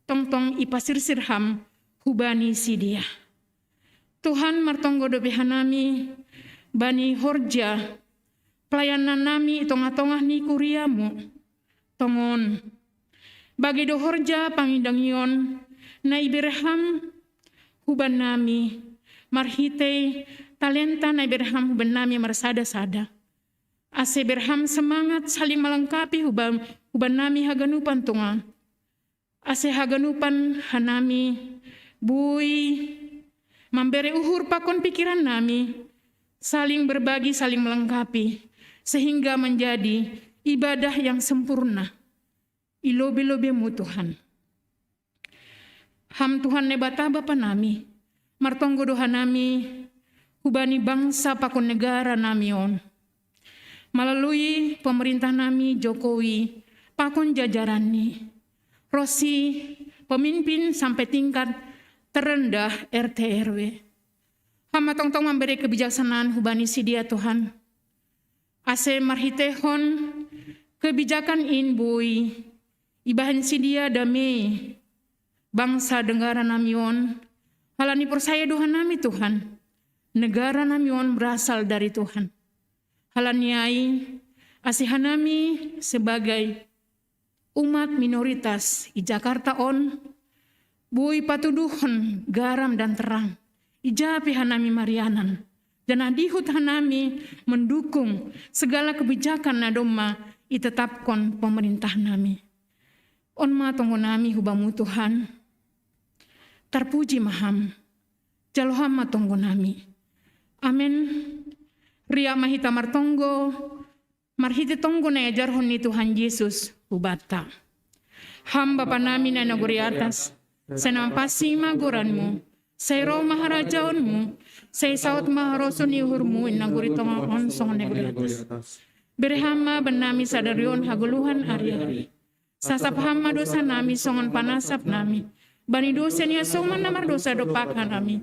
tongtong ipasirsir ham hubani sidea. Tuhan, martonggo dope hanami bani horja pelayanan nami i tongah-tongah ni kuriamu. Tongon, bage do horja pangindangion na ibere ham huban nami, marhitei talenta na ibere ham huban nami marsada-sada. Ase bere ham semangat saling melengkapi huban, huban nami haganupan tongon. Ase haganupan hanami boi mambere uhur pakon pikiran nami, saling berbagi, saling melengkapi. sehingga menjadi ibadah yang sempurna. Ilobi-lobimu Tuhan. Ham Tuhan Naibata Bapa nami, martonggo do hanami hubani bangsa pakon negara nami on. Malalui pemerintah nami Jokowi pakon jajaranni, ronsi pemimpin sampai tingkat terendah R T R W. Ham ma tongtong mambere kebijaksanaan hubani sidea Tuhan. Ase marhiteihon kebijakan in boi ibahen sidea dame bangsa negara nami on, halani porsaya do hanami Tuhan, negara nami on berasal dari Tuhan. Halani ai, ase hanami sebagai umat minoritas i Jakarta on, boi patuduhon garam dan terang, ija pe hanami marianan, janah dihut hanami mendukung segala kebijakan na domma itetapkon pemerintah nami. On ma tonggo nami hubamu Tuhan, tarpuji ma Ham, jalo Ham ma tonggo nami. Amen. Riak ma hita martonggo, marhite tonggo na iajarhon ni Tuhan Jesus hubanta. Ham Bapa nami na i nagori atas, sai na mapansing ma goranmu, sai ro ma harajaonmu, sai saut ma harosuh ni uhurmu i nagori tonga on songon nagori atas. Bere Ham ma bannami sadari on hagoluhan ari-ari. Sasap Ham ma dosa nami songon panasap nami bani dosa ni hasoman na mardosa dompak hanami.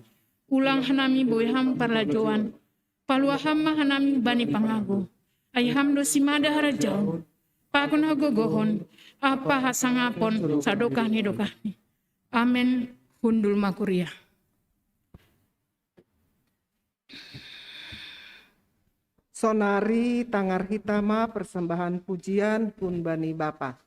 Ulang hanami boi Ham parlajouan, palua Ham ma hanami bani pangago. Ai Ham do simada harajaon, pakon hagogohon, ampa hasangapon sadokah ni dokahni. Amen. Hundul ma kuria. Sonari tangar hita ma persembahan pujian hun bani Bapa.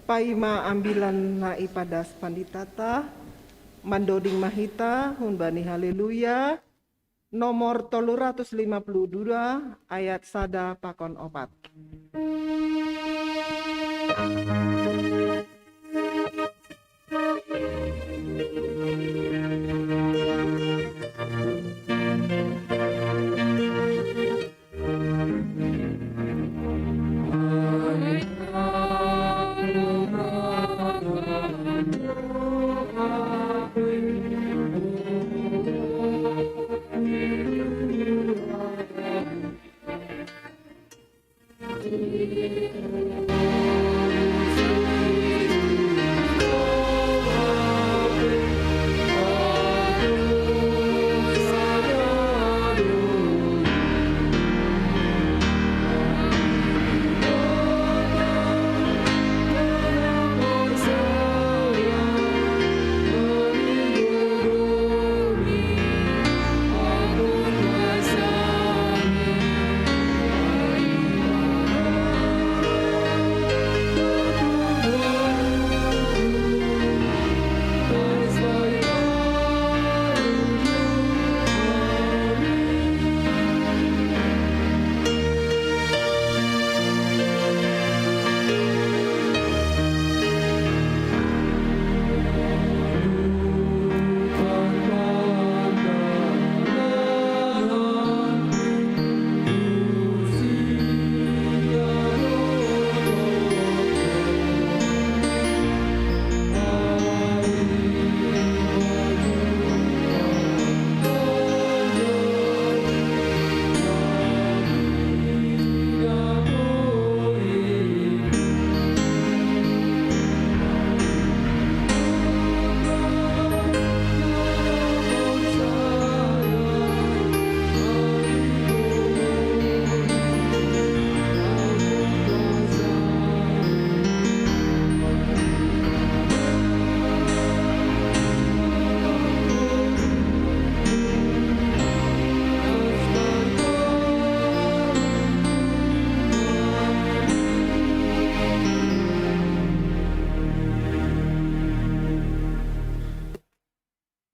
Paima ambilan na ipadas panditata, mandoding ma hita humbani Haleluya, nomor tolu ratus lima puluh dua, ayat sada pakon opat.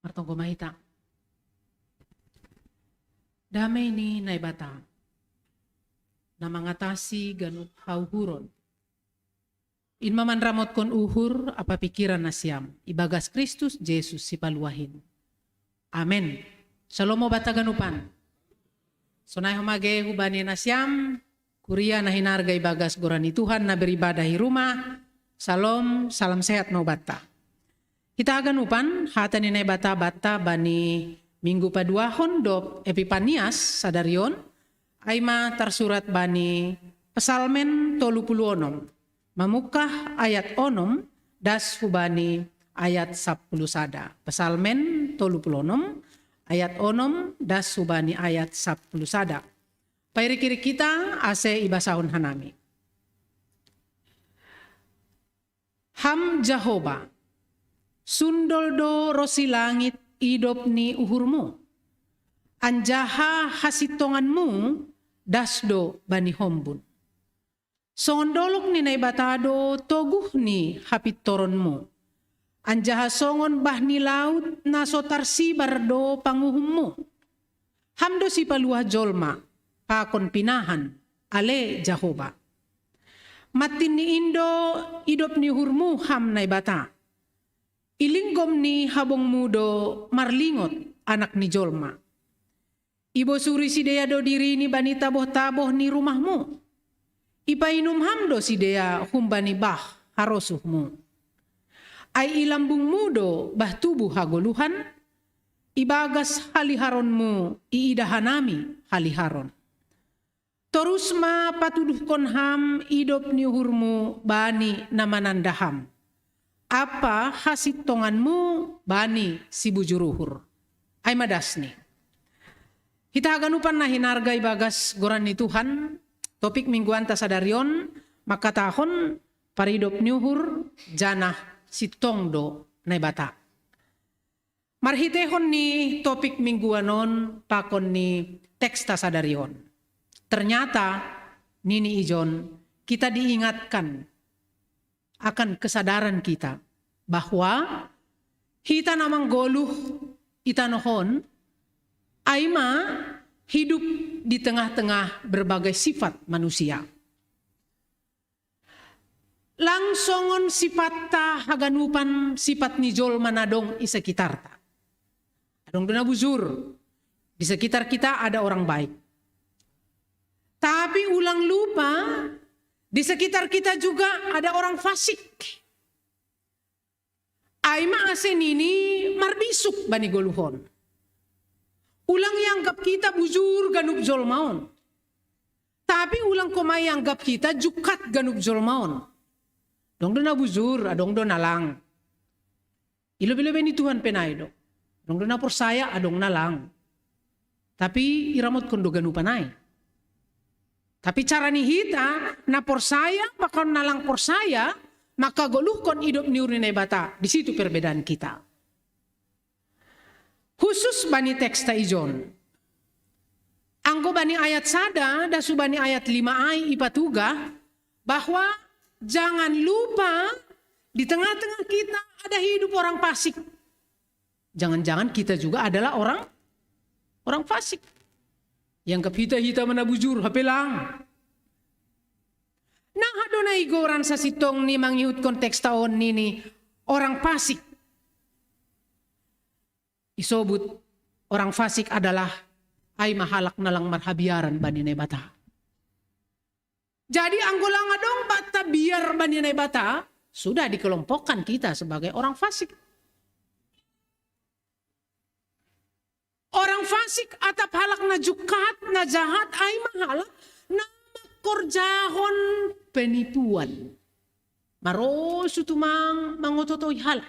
Martonggo ma hita. Damai ni Naibata, na mangatasi ganup hauhuron, in ma manramotkon uhur ampa pikiran nasiam ibagas Kristus Jesus Sipaluah in. Amen. Syalom ma banta ganupan. Sonai homa age hubani nasiam, kuria na hinarga ibagas goran ni Tuhan na beribadah i rumah. Syalom, salam sehat ma banta. Hita haganupan, hata ni Naibata banta bani minggu paduahon dob Epipanias sadari on, ai ma tarsurat bani Psalmen tolu puluh onom, mamungkah ayat onom das hubani ayat sampulu sada. Psalmen tolu puluh onom, ayat onom das hubani ayat sampulu sada. Pairik-irik hita ase ibasahon hanami. Ham Jahowa, sundol do ronsi langit idop ni uhurmu, anjaha hasintonganmu das do bani hombun. Songon dolok ni Naibata do toguh ni hapintoronmu, anjaha songon bah ni laut na so tarsibar do panguhummu. Ham do sipaluah jolma pakon pinahan, ale Jahowa. Mantinni in do idop ni uhurmu, Ham Naibata. I linggom ni habongmu do marlingot anak ni jolma. Ibosuri sidea do dirini bani taboh-taboh ni rumahmu. Ipainum Ham do sidea humbani bah harosuhmu. Ai i lambungmu do bah tubu hagoluhan, ibagas haliharonmu iidah hanami haliharon. Torus ma patuduhkon Ham idop ni uhurmu bani na mananda Ham, ampa hasintonganmu bani sibujur uhur. Ai ma dasni. Hita haganupan na hinarga ibagas goran ni Tuhan, topik mingguanta sadari on mangkatahon paridop ni uhur janah sintong do Naibata. Marhiteihon ni topik mingguan on pakon ni teksta sadari on, ternyata, nini ijon, kita diingatkan akan kesadaran kita bahwa hita na manggoluh i tanoh on, ai ma hidup di tengah-tengah berbagai sifat manusia. Lang songon sifatta haganupan sifat ni jolma na dong i sekitarta. Adong do na bujur, di sekitar kita ada orang baik. Tapi ulang lupa, di sekitar kita juga ada orang fasik. Ai ma ase nini marbisuk bani goluh on. Ulang ianggap hita bujur ganup jolma on. Tapi ulang homa ianggap hita jungkat ganup jolma on. Adong do na bujur, adong do na lang. I lobei-lobei ni Tuhan pe nai do. Adong do na porsaya, adong na lang. Tapi iramotkon do ganupan nai. Tapi cara ni hita na porsaya pakon na lang porsaya, mangkagoluhkon idop ni uhur ni Naibata, di situ perbedaan kita. Khusus bani teksta ijon. Anggo bani ayat sada das tu bani ayat lima ai ipatugah bahwa jangan lupa di tengah-tengah kita ada hidup orang fasik. Jangan-jangan kita juga adalah orang orang fasik. Ianggap hita-hita ma na bujur, hape lang. Naha do na igoran sasintong ni mangihuthon teksta on nini orang fasik. Isobut orang fasik adalah ai ma halak na lang marhabiaran bani Naibata. Jadi anggo lang adong banta biar bani Naibata, sudah dikelompokkan kita sebagai orang fasik. Orang fasik atap halak na jungkat, na jahat, ai ma halak na mangkorjahon penipuan. Marosu tumang mangototoi halak.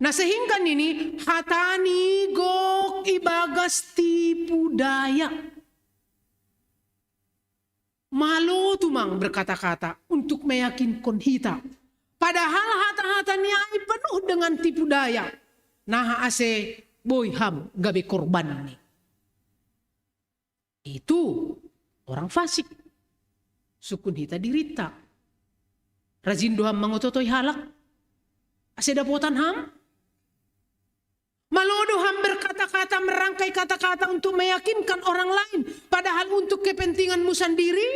Na sehingga nini hata ni gok ibagas tipu daya. Malo tumang berkata-kata untuk meyakinkan hita. Padahal hata-hata ni ai penuh dengan tipu daya. Naha ase boi ham gabe korban ni. Itu orang fasik. Sungkun hita dirinta. Rajin do ham mangototoi halak. Ase dapotan ham. Malo do ham berkata-kata, merangkai kata-kata untuk meyakinkan orang lain. Padahal untuk kepentinganmu sendiri.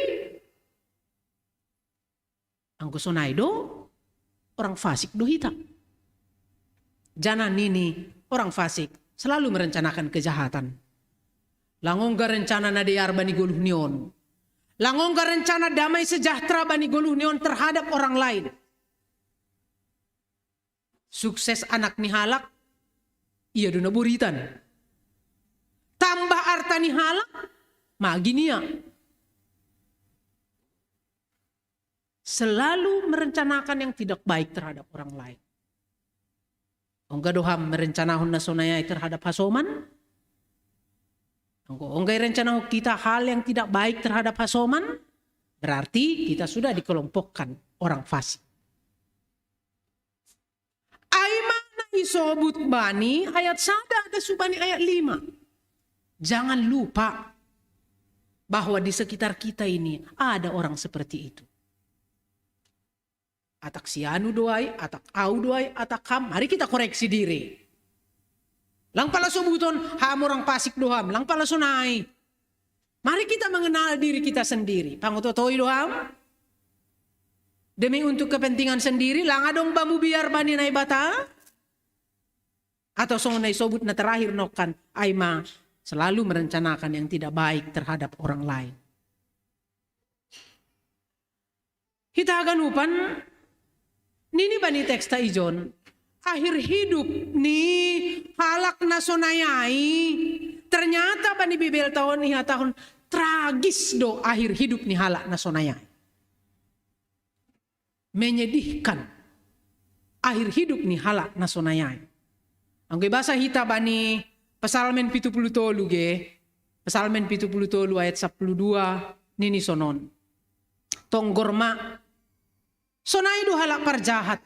Anggo sonai do, orang fasik do hita. Jana nini orang fasik selalu merencanakan kejahatan. Lang ongga rencana na dear bani goluh ni on. Lang ongga rencana damai sejahtera bani goluh ni on terhadap orang lain. Sukses anak ni halak, ia do na boritan. Tambah arta ni halak, magi nia. Selalu merencanakan yang tidak baik terhadap orang lain. Ongga do ham merencanahon na sonai ai terhadap hasoman? Anggo ongga irencanahon hita hal yang tidak baik terhadap hasoman, berarti kita sudah dikelompokkan orang fasik. Ai ma na isobut bani ayat sada das tu bani ayat lima. Jangan lupa bahwa di sekitar kita ini ada orang seperti itu. Atak si anu do ai, atak au do ai, atak ham. Mari kita koreksi diri. Lang pala sobuton, ham orang fasik do ham. Lang pala sonai. Mari kita mengenal diri kita sendiri. Pangototoi do ham. Demi untuk kepentingan sendiri, lang adong bamu biar bani Naibata. Atau songon na isobut na terakhir nongkan, ai ma selalu merencanakan yang tidak baik terhadap orang lain. Hita haganupan, nini bani teksta ijon, akhir hidup ni halak na sonai ai, ternyata bani Bibelta on ihatahon tragis do akhir hidup ni halak na sonai ai. Menyedihkan akhir hidup ni halak na sonai ai. Anggo ibasa hita bani Psalmen pitu pulu tolu ge, Psalmen pitu pulu tolu ayat sampulu dua, nini sonon. Tonggor ma, sonai do halak parjahat,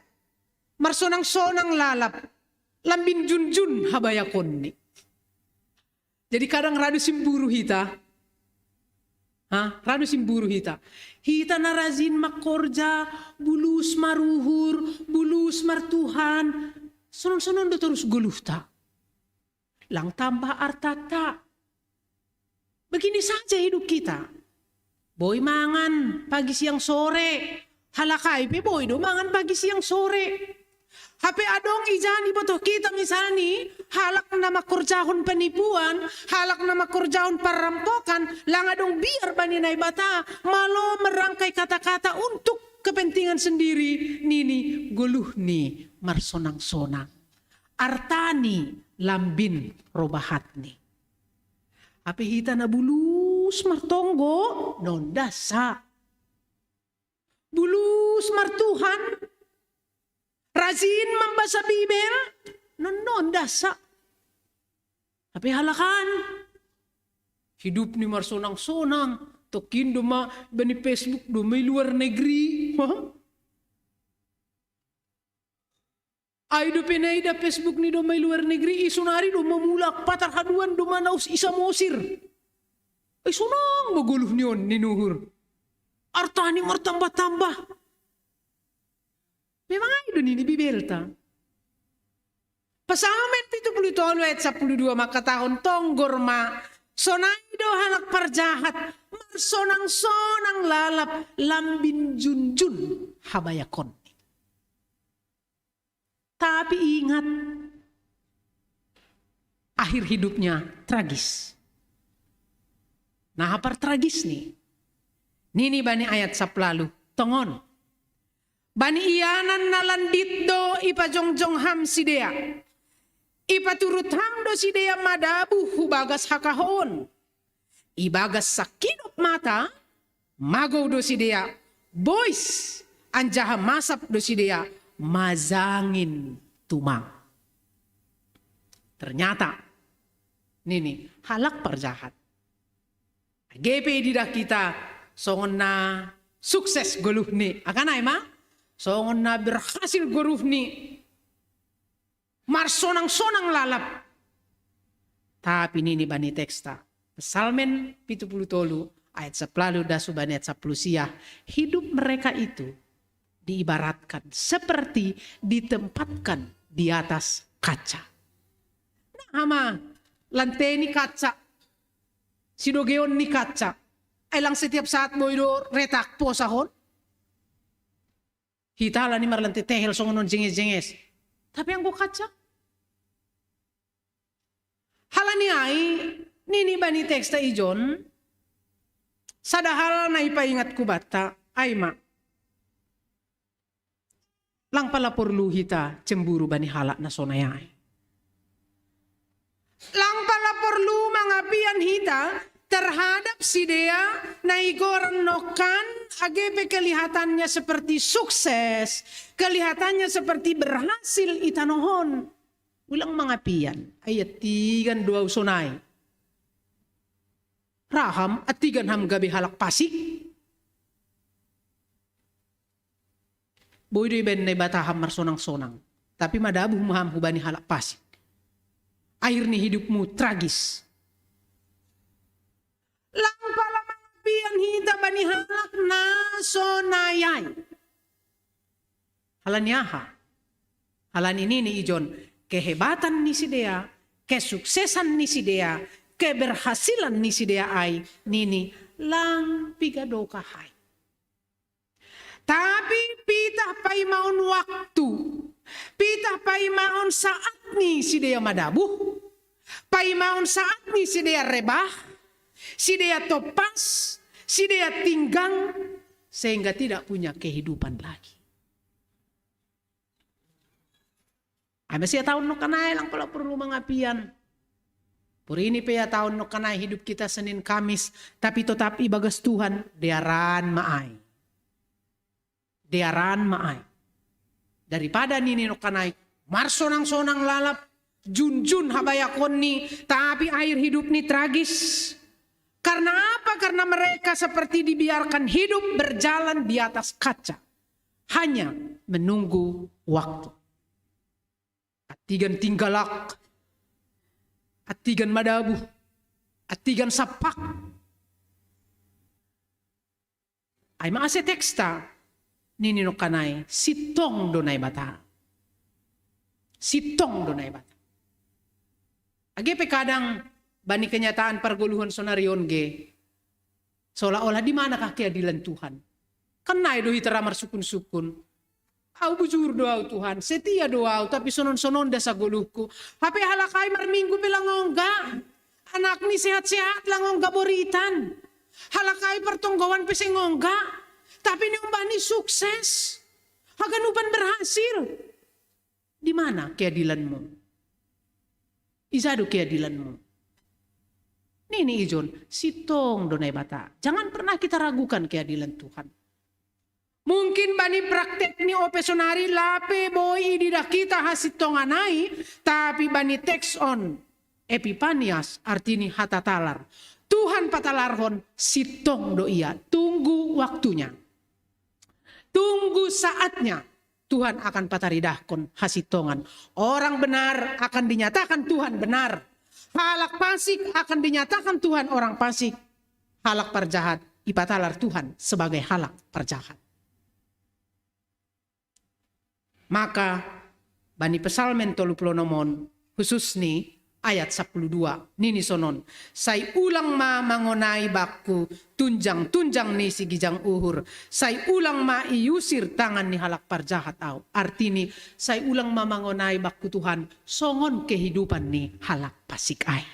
marsonang-sonang lalap, lambin junjun habayakonni. Jadi kadang radu simburu hita. Ha? Ra do simburu hita. Hita na rajin makorja, bulus maruhur, bulus martuhan. Sonon-sonon do torus goluhta. Lang tambah artata. Begini saja hidup kita. Boi mangan pagi siang sore. Halak ai pe boi do mangan pagi siang sore. Hape adong ija ni botoh kita misalni, halak na makorjahon penipuan, halak na makorjahon parrampokan, lang adong biar bani Naibata, malo merangkai kata-kata untuk kepentingan sendiri, nini goluhni marsonang-sonang. Artani lambin robahatni. Hape hita na bulus martonggo, nondasa. Bulus martuhan, rajin mambasa Bibel, non, nondasa. Hape halak an, hidupni marsonang-sonang, tongkin do ma bani Facebook do ma i luar negeri. Ai dope naida Facebook ni do ma i luar negeri, i sonari do ma mulak, patar haduan do ma naus i Samosir. Ai sonang ma goluhni on, nini uhur. Artani martambah-tambah. Memang ai do nini Bibelta. Psalmen pitu pulu tolu ayat sapuluh dua mangkatahon, tonggor ma, sonai do halak parjahat, marsonang-sonang lalap, lambin junjun habayakon. Tapi ingat, akhir hidupnya tragis. Nah, partragisni, nini bani ayat saplalo, tongon. Bani ianan na landit do ipajongjong ham sidea. Ipaturut ham do sidea madabuh hu bagas hakahoon. I bagas sangkidop mata, magou do sidea, bois, anjaha masap do sidea, majangin tumang. Ternyata, nini, halak parjahat. Age pe ididah hita songon na sukses goluhni, angka nai ma, songon na berhasil goluhni, marsonang-sonang lalap. Tapi nini bani teksta, Psalmen pitu pulu tolu ayat saplalo das hu bani ayat sapulu sia, hidup mereka itu diibaratkan seperti ditempatkan di atas kaca. Nah, ama, lanteni kaca, sidogeon ni kaca. Ai lang setiap saat boi do retak posahon. Hita ala ni marlante tehel songon on jenges-jenges. Tapi anggo kaca. Halani ai, nini bani teksta ijon, sada hal na ipaingat kubanta, ai ma. Lang pala porlu hita cemburu bani halak na sonai ai. Lang pala porlu mangapian hita terhadap sidea na igoran nongkan, age pe kelihatannya seperti sukses, kelihatannya seperti berhasil i tanoh on. Ulang mangapian, ai antigan do ahu sonai. Ra ham, antigan ham gabe halak pasik. Boi do ibaen Naibata ham marsonang-sonang, tapi madabuh ma ham hubani halak pasik. Akhir ni hidupmu tragis. Lang pala mangapian hita bani halak na sonai ai. Halani aha? Halani nini ijon, kehebatan ni sidea, kesuksesan ni sidea, keberhasilan ni sidea ai, nini, lang piga dokah ai. Tapi pitah paimaon waktu, pitah paimaon saat ni sidea madabuh, paimaon saat ni sidea rebah, sidea tompas, sidea tinggang, sehingga tidak punya kehidupan lagi. Ai ma sia taon nongkan ai, lang pala porlu mangapian. Porini pe ia taon nongkan ai hidup kita Senin Kamis, tapi totap ibagas Tuhan, dearan ma ai. Dearan ma ai. Daripada nini nongkan ai, marsonang-sonang lalap, junjun habayakonni, tapi akhir hidupni tragis. Karena apa? Karena mereka seperti dibiarkan hidup berjalan di atas kaca. Hanya menunggu waktu. Antigan tinggalak, antigan madabuh, antigan sappak. Ai ma ase teksta, nini nongkanai, sintong do Naibata. Sintong do Naibata. Age pe kadang bani kenyataan pargoluhon sonari on ge, seolah-olah di manakah keadilan Tuhan? Kan nai do hita ra marsukun-sukun. Au bujur do au Tuhan, setia do au, tapi sonon-sonon da sagoluhku. Hape halak ai marminggu pe lang ongga. Anakni sehat-sehat lang ongga boritan. Halak ai partonggoan pe seng ongga. Tapi niombani sukses. Haganupan berhasil. Di mana keadilanmu? Ija do keadilanmu? Nini ijon, sintong do Naibata. Jangan pernah kita ragukan keadilan Tuhan. Mungkin bani praktek ni ope sonari lape boi ididah hita hasintongan ai, tapi bani teks on, Epipanias, artini hatatalar. Tuhan patalarhon, sintong do ia, tunggu waktunya. Tunggu saatnya Tuhan akan pataridahkon hasintongan. Orang benar akan dinyatakan Tuhan benar. Halak fasik akan dinyatakan Tuhan orang fasik. Halak parjahat ipatalar Tuhan sebagai halak parjahat. Maka bani Psalmen tolu pulu onom on, khususni ayat sapuluh dua, nini sonon, sai ulang ma mangonai bakku tunjang-tunjang ni sigijang uhur, sai ulang ma iusir tangan ni halak parjahat au. Artini, sai ulang ma mangonai bakku Tuhan songon kehidupan ni halak fasik ai.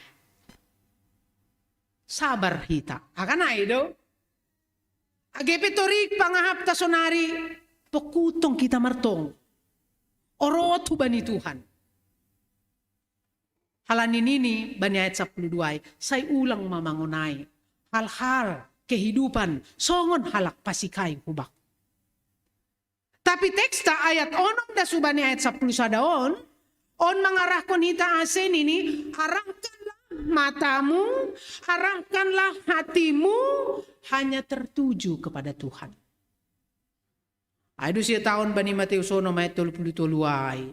Sabar hita. Akan ai do. Age pe torik pangahapta sonari, pokutong hita martong. Orot hubani Tuhan. Halani nini bani ayat sapuluh dua ai, sai ulang ma mangonai hal-hal kehidupan songon halak fasik ai hubak. Tapi teksta ayat onom das hubani ayat sapuluh sada on, on mangarahkon hita ase nini, arahkanlah matamu, arahkanlah hatimu hanya tertuju kepada Tuhan. Ai do sia taon bani Mateus onom ayat tolu pulu tolu ai.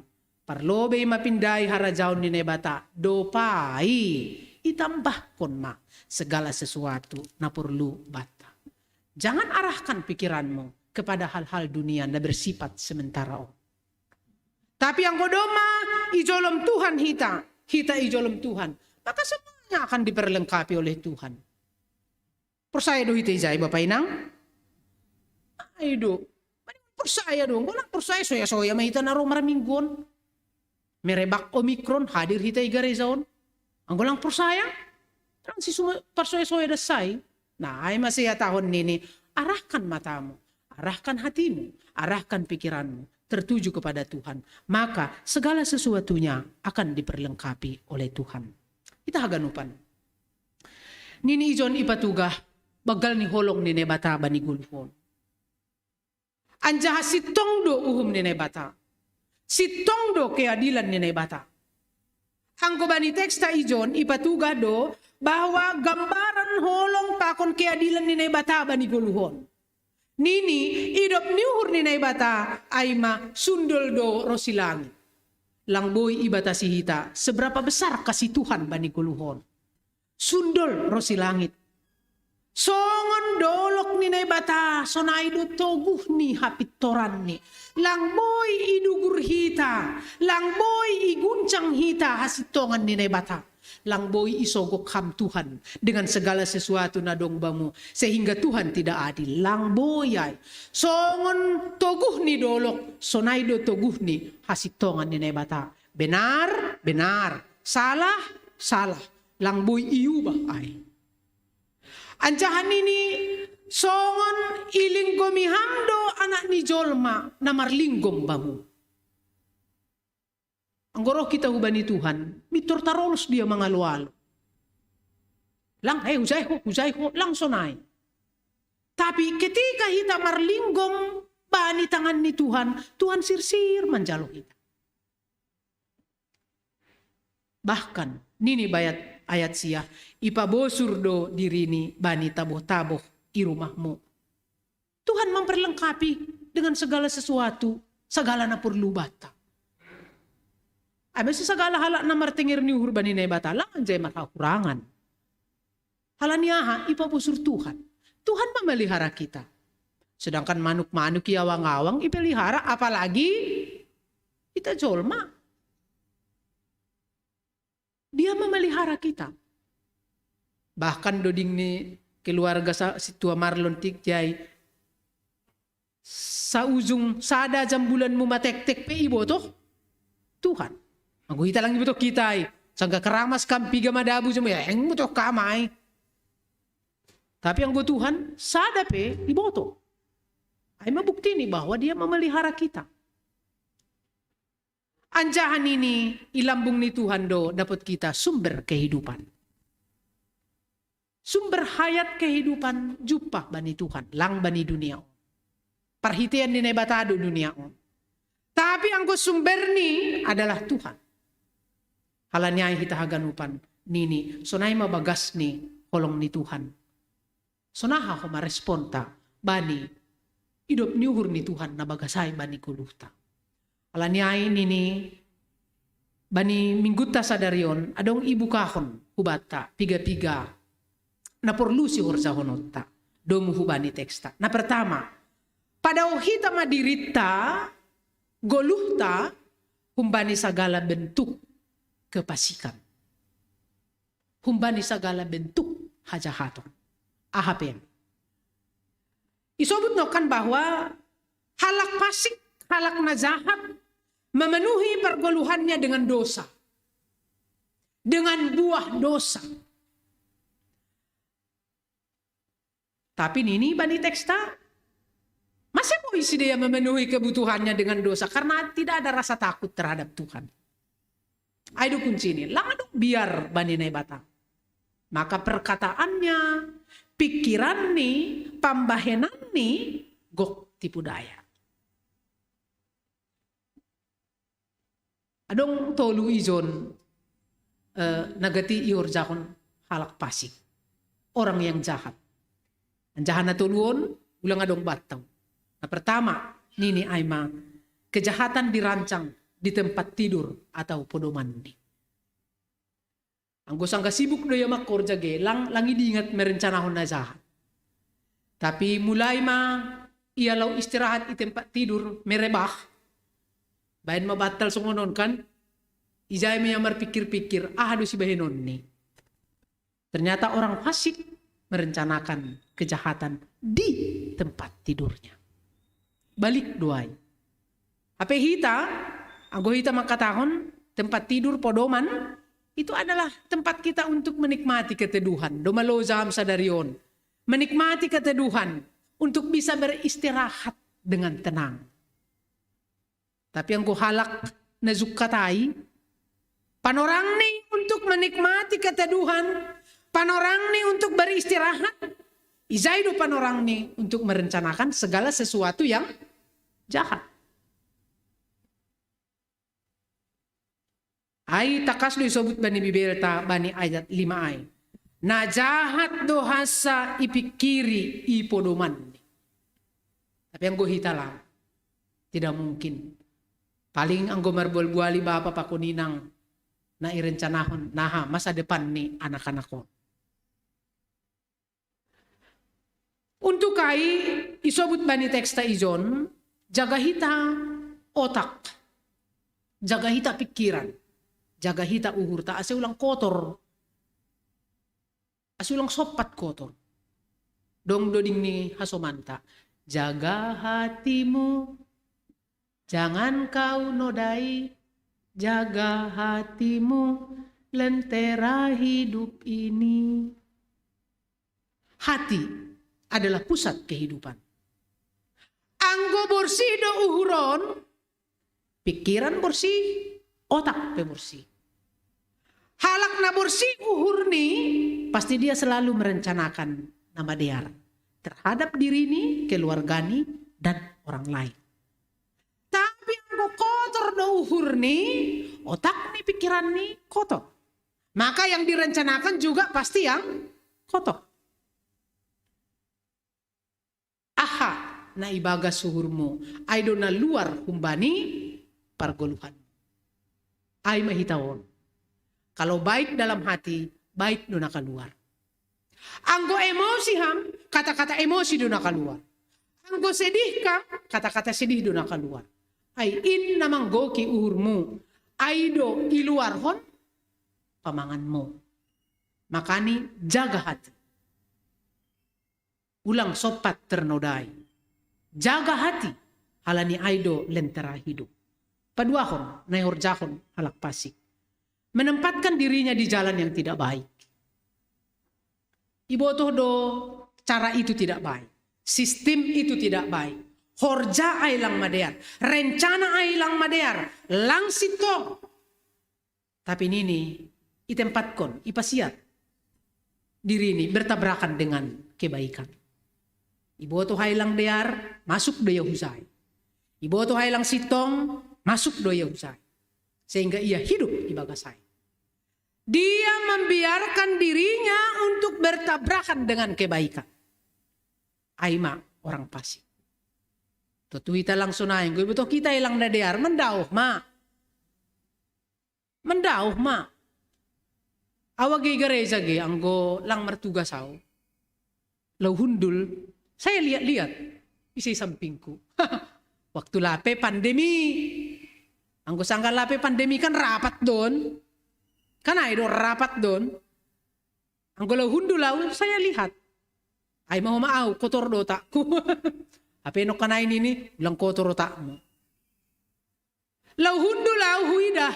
Parlobei ma pindai harajaon ni Naibata, dopai itambahkon ma segala sesuatu na porlu banta. Jangan arahkan pikiranmu kepada hal-hal dunia na bersifat sementara on. Tapi anggo domma ijolom Tuhan hita, hita ijolom Tuhan, maka semuanya akan diperlengkapi oleh Tuhan. Porsaya do hita ijai Bapa Inang? Ai do. Porsaya do, anggo lang porsaya, soya-soya ma hita na ro marminggu on. Merebak Omikron, hadir hita i gareja on. Anggo lang porsaya, lang sisuma parsoya-soya das ai. Nah, ai ma sihatahon nini, arahkan matamu, arahkan hatimu, arahkan pikiranmu tertuju kepada Tuhan, maka segala sesuatunya akan diperlengkapi oleh Tuhan. Hita haganupan. Nini ijon ipatugah banggal ni holong ni Naibata bani goluhon. Anjaha sintong do uhum ni Naibata. Sintong do keadilan ni Naibata. Anggo bani teksta ijon ipatugah do bahwa gambaran holong pakon keadilan ni Naibata bani goluhon. Nini, idop ni uhur ni Naibata ai ma sundol do ro silangit. Lang boi ibatasi hita seberapa besar kasih Tuhan bani goluhon. Sundol ro silangit. Songon dolok ni Naibata, sonai do toguh ni hapintoranni. Lang boi idugur hita, lang boi iguncang hita hasintongan ni Naibata. Lang boi isogok ham Tuhan dengan segala sesuatu na dong bamu, sehingga Tuhan tidak adil. Lang boi ai. Songon toguh ni dolok, sonai do toguh ni hasintongan ni Naibata. Benar, benar. Salah, salah. Lang boi iubah ai. Anjaha nini, songon ilinggomi ham do Anak ni jolma na marlinggom bamu. Anggo roh hita hubani Tuhan, mintor tarolos dia mangalo-alo. Lang, eh, hujai ho, hujai ho, lang sonai. Tapi ketika hita marlinggom bani tangan ni Tuhan, Tuhan sirsir manjalo hita. Bahkan, nini bayat ayat sia, ipabosur do dirini bani taboh-taboh i rumahmu. Tuhan memperlengkapi dengan segala sesuatu, segala na porlu banta. Ai masa sagala halak na martenger ni uhur bani Naibata, lang anjai marhahurangan. Halani aha? Ipabosur Tuhan. Tuhan memelihara kita. Sedangkan manuk-manuk i awang-awang ipelihara, apalagi kita jolma. Dia memelihara kita. Bahkan do ding ni keluarga sa, si tua Marlon Tikjai, saujung sada jam bulanmu matektek pe iboto Tuhan. Anggo hita lang iboto kita i, sangga keramas kam piga madabu jam, ya eng boto kam ai. Tapi anggo Tuhan sada pe iboto. Ai ma bukti ni bahwa dia memelihara kita. Anjaha nini, i lambung ni Tuhan do dapot kita sumber kehidupan. Sumber hayat kehidupan jumpah bani Tuhan, lang bani dunia on. Parhitean ni Naibata do dunia on. Tapi anggo sumber ni adalah Tuhan. Halani ai hita haganupan nini, sonai ma bagas ni holong ni Tuhan. Sonaha homa responta bani idop ni uhur ni Tuhan na bagas ai bani goluhta. Alani ai nini, bani minggunta sadari on adong ibukahon hubanta piga-piga na porlu sihorjahononta, domu hubani teksta. Na pertama, padao hita ma dirinta, goluhta, humbani sagala bentuk kepasikan, humbani sagala bentuk hajahaton. Aha pe? Isobut nongkan bahwa halak pasik, halak na jahat, memenuhi pergoluhannya dengan dosa, dengan buah dosa. Tapi nini bani teksta, masa boi sidea memenuhi kebutuhannya dengan dosa karena tidak ada rasa takut terhadap Tuhan. Ai do kunci ni, lang adong biar bani Naibata. Maka perkataannya, pikiranni, pambahenanni, gok tipu daya. Adong tolu ijon, eh, na gati ihorjahon halak pasik, orang yang jahat. Anjaha na tolu on, ulang adong bantang. Na pertama, nini ai ma, kejahatan dirancang di tempat tidur atau podomanni. Anggo sangga sibuk do ia mangkorja ge, lang, lang idingat merencanahon na jahat. Tapi mulai ma ia laho istirahat i tempat tidur, merebah. Baen ma bantal songon on kan, ijai ma ia marpikir-pikir, aha do sibahenonni. Ternyata orang fasik merencanakan kejahatan di tempat tidurnya. Balik do ai. Hape hita, anggo hita mangkatahon tempat tidur, podoman, itu adalah tempat kita untuk menikmati keteduhan. Do ma loja am sadari on. Menikmati keteduhan untuk bisa beristirahat dengan tenang. Tapi anggo halak na jungkat ai, panorangni untuk menikmati keteduhan, panorangni untuk beristirahat, ijai do panorangni untuk merencanakan segala sesuatu yang jahat. Ai tangkas do isobut bani Bibelta bani ayat lima ai. Na jahat do hansa ipingkiri i podomanni. Tapi anggo hita lang, tidak mungkin. Paling anggo marbual-buali bapa pakon inang na irencanahon, naha masa depan ni anak-anak on. Untuk ai isobut bani teksta ijon, jaga hita otak, jaga hita pikiran, jaga hita uhurta, ase ulang kotor, ase ulang sompat kotor. Dong do ding ni hasomanta, jaga hatimu, jangan kau nodai, jaga hatimu, lentera hidup ini. Hati adalah pusat kehidupan. Anggo borsih do uhur on, pikiran borsih, otak pe borsih. Halak na borsih uhurni, pasti dia selalu merencanakan na madear terhadap dirini, keluargani, dan orang lain. Tapi anggo kotor do uhurni, otakni, pikiranni kotor. Maka yang direncanakan juga pasti yang kotor. Aha na ibagas uhurmu, ai do na luar humbani pargoluhan. Ai ma hita on. Kalau baik dalam hati, baik do na kaluar. Anggo emosi ham, kata-kata emosi do na kaluar. Anggo sedih kam, kata-kata sedih do na kaluar. Ai in na manggoki uhurmu, ai do iluarhon pamanganmu. Makani jaga hati. Ulang sompat ternodai. Jaga hati, halani ai do lentera hidup. Paduahon, na ihorjahon halak fasik. Menempatkan dirinya di jalan yang tidak baik. Ibotoh do cara itu tidak baik. Sistem itu tidak baik. Horja ai lang madear. Rencana ai lang madear. Lang sintong. Tapi nini, itempatkon, ipasiat dirini bertabrakan dengan kebaikan. Ibotoh ai lang dear, masuk do ia husai. Ibotoh ai lang sintong, masuk do ia husai. Sehingga ia hidup di bagas ai. Dia membiarkan dirinya untuk bertabrakan dengan kebaikan. Ai ma orang fasik. Tontu hita lang sonai, anggo ibotoh hita ai lang na dear, mandaoh ma. Mandaoh ma. Au age i gareja ge, anggo lang martugas au, laho hundul, saya lihat-lihat, ise i sampingku. Waktu lape pandemi. Anggo sanggar lape pandemi kan rapat do on. Kan ai do rapat do on. Anggo laho hundul au, saya lihat. Ai ma homa au, kotor do otakku. Hape nongkan ai nini, ulang kotor otakmu. Laho hundul au, huidah.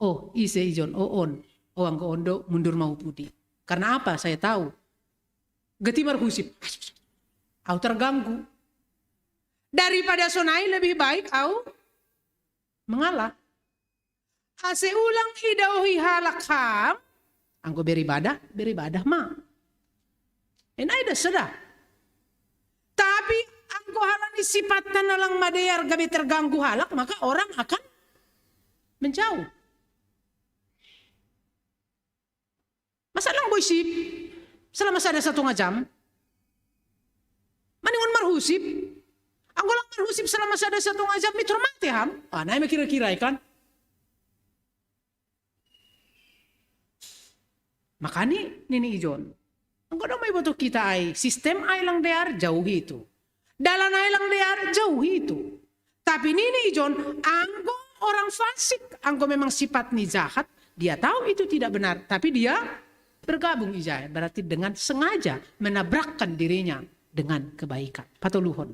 Oh, ise ijon? Oh, on. Oh, anggo on do, mundur ma hu pudi. Karena apa? Saya tahu. Gati marhusip. Au terganggu. Daripada sonai, lebih baik au mengalah. Ase ulang idaohi halak ham, anggo beribadah, beribadah ma. Ena ida seda. Tapi anggo halani sipatta na lang madear gabe terganggu halak, maka orang akan menjauh. Masa lang boi sip selama sada satonga jam? Maningon marhusip. Anggo lang marhusip selama sada satonga jam, mitor mate ham. Ah, nai ma kira-kira i kan. Makani nini ijon, anggo doma ibotoh hita ai sistem ai lang dear, jauhi itu. Dalan ai lang dear, jauhi itu. Tapi nini ijon, anggo orang fasik, anggo memang sifat ni jahat, dia tahu itu tidak benar, tapi dia bergabung ijai, berarti dengan sengaja menabrakkan dirinya dengan kebaikan. Patoluhon.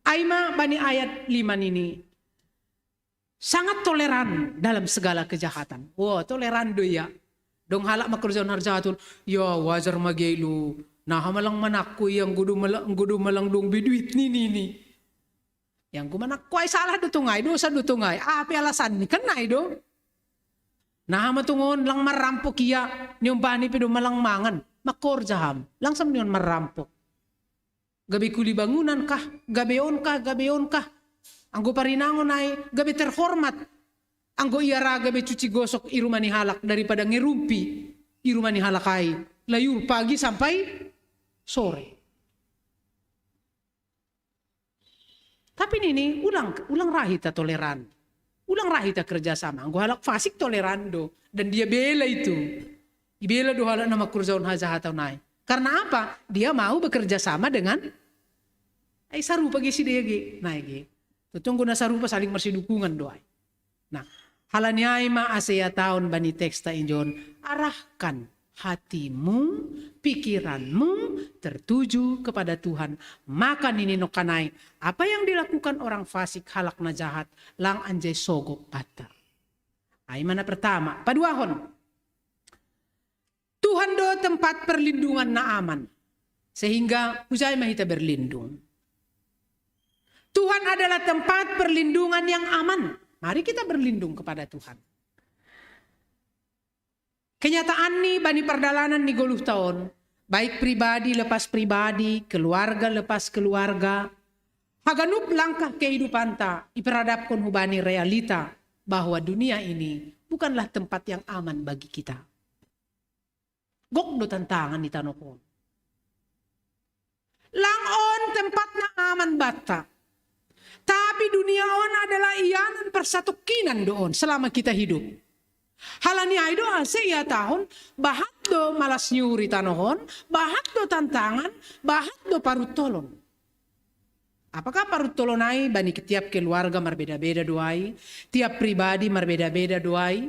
Ai ma bani ayat lima nini, sangat toleran dalam segala kejahatan. Wah, toleran do ia. Dong halak mangkorjahon hajahaton, ya wajar ma gelu. Naha ma lang manangko ia, anggo do malang, anggo do malang dong be duit nini. Ia anggo manangko ai salah do tongai, dosa do tongai. Ape alasan ni kan nai do. Naha ma tongon lang marrampok ia, niombani pe do malang mangan. Mangkorja ham, lang sam nion marrampok. Gabe kuli bangunan kah, gabe on kah, gabe on kah. Anggo parinangon ai, gabe terhormat. Anggo ia ra gabe cuci gosok i rumah ni halak daripada ngerumpi i rumah ni halak ai. Layur pagi sampai sore. Tapi nini, ulang, ulang ra hita toleran. Ulang ra hita kerjasama. Anggo halak fasik toleran do. Dan dia bela itu. Ibela do halak na mangkorjahon hajahaton ai. Karena apa? Dia mau bekerja sama dengan, ai sarupa ge sidea ge. Nai ge. Tontu anggo na sarupa saling marsidukungan do ai. Nah, halani ai ma ase ihatahon bani teksta ijon, arahkan hatimu, pikiranmu tertuju kepada Tuhan. Maka nini nongkan ai, apa yang dilakukan orang fasik, halak na jahat, lang anjai sogop banta. Ai ma na pertama, paduahon. Tuhan do tempat perlindungan na aman. Sehingga hujai ma hita berlindung. Tuhan adalah tempat perlindungan yang aman. Mari kita berlindung kepada Tuhan. Kenyataan ni bani pardalanan ni goluhta on, baik pribadi lepas pribadi, keluarga lepas keluarga, haganup langkah kehidupanta iperadapkon hubani realita bahwa dunia ini bukanlah tempat yang aman bagi kita. Gok do tantangan di tano on. Lang on tempat na aman banta. Tapi dunia on adalah ianan parsatongkinan do on selama kita hidup. Halani ai do ase ihatahon, bahat do malas ni uhur i tanoh on, bahat do tantangan, bahat do paruntolon. Apakah paruntolon ai bani tiap keluarga marbeda-beda do ai, tiap pribadi marbeda-beda do ai?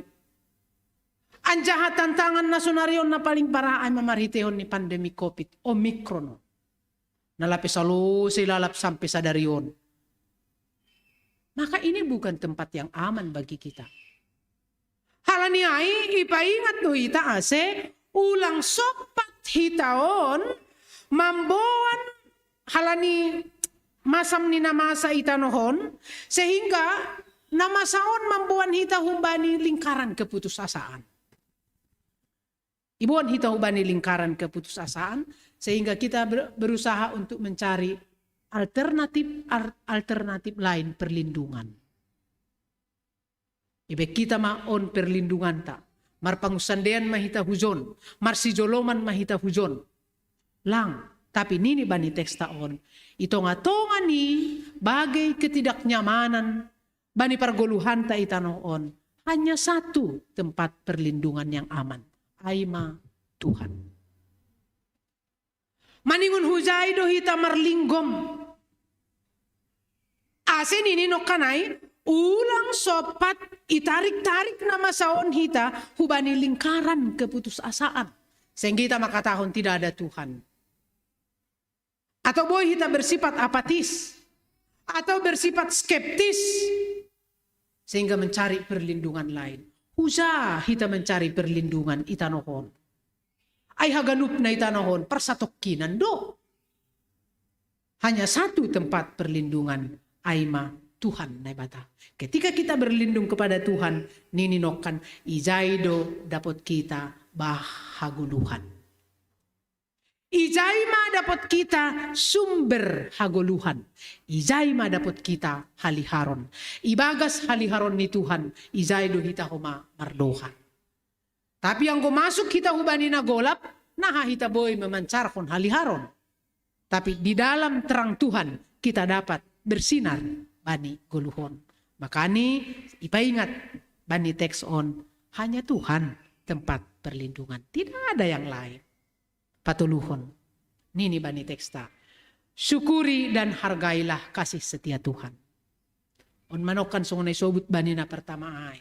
Anjaha tantangan na sonari on na paling parah ai ma marhiteihon ni pandemi covid, Omicron on. Na lape salose lalap sampe sadari on. Maka ini bukan tempat yang aman bagi kita. Halani ai ipaingat do hita ase ulang sompat hita on mamboan halani masam ni na masa i tanoh on, sehingga na masa on mamboan hita humbani lingkaran keputusasaan. Iboan hita humbani lingkaran keputusasaan, sehingga kita ber-, berusaha untuk mencari alternatif, al-, alternatif lain perlindungan. Ibe hita ma on perlindunganta. Marpangunsandean ma hita hujon, marsijoloman ma hita hujon. Lang, tapi nini bani teksta on, i tonga-tonga ni bagai ketidaknyamanan bani pargoluhanta i tanoh on, hanya satu tempat perlindungan yang aman, ai ma Tuhan. Maningon hujai do hita marlinggom. Ase nini nongkan ai, ulang sompat itarik-tarik na masa on hita hubani lingkaran keputusasaan. Sehingga hita mangkatahon tidak ada Tuhan. Atau boi hita bersifat apatis, atau bersifat skeptis, sehingga mencari perlindungan lain. Huja hita mencari perlindungan i tanoh on. Ai haganup na i tanoh on parsatongkinan do. Hanya satu tempat perlindungan, ai ma Tuhan Naibata. Ketika kita berlindung kepada Tuhan, nini nongkan, ijai do dapot kita bah hagoluhan. Ijai ma dapot kita sumber hagoluhan. Ijai ma dapot kita haliharon. Ibagas haliharon ni Tuhan, ijai do hita homa mardohan. Tapi anggo masuk hita hubani na golap, naha hita boi memancarhon haliharon. Tapi di dalam terang Tuhan kita dapat bersinar bani goluhon. Makani ipaingat bani teks on, hanya Tuhan tempat perlindungan. Tidak ada yang lain. Patoluhon, nini bani teksta, syukuri dan hargailah kasih setia Tuhan. On ma nongkan songon na isobut bani na pertama ai.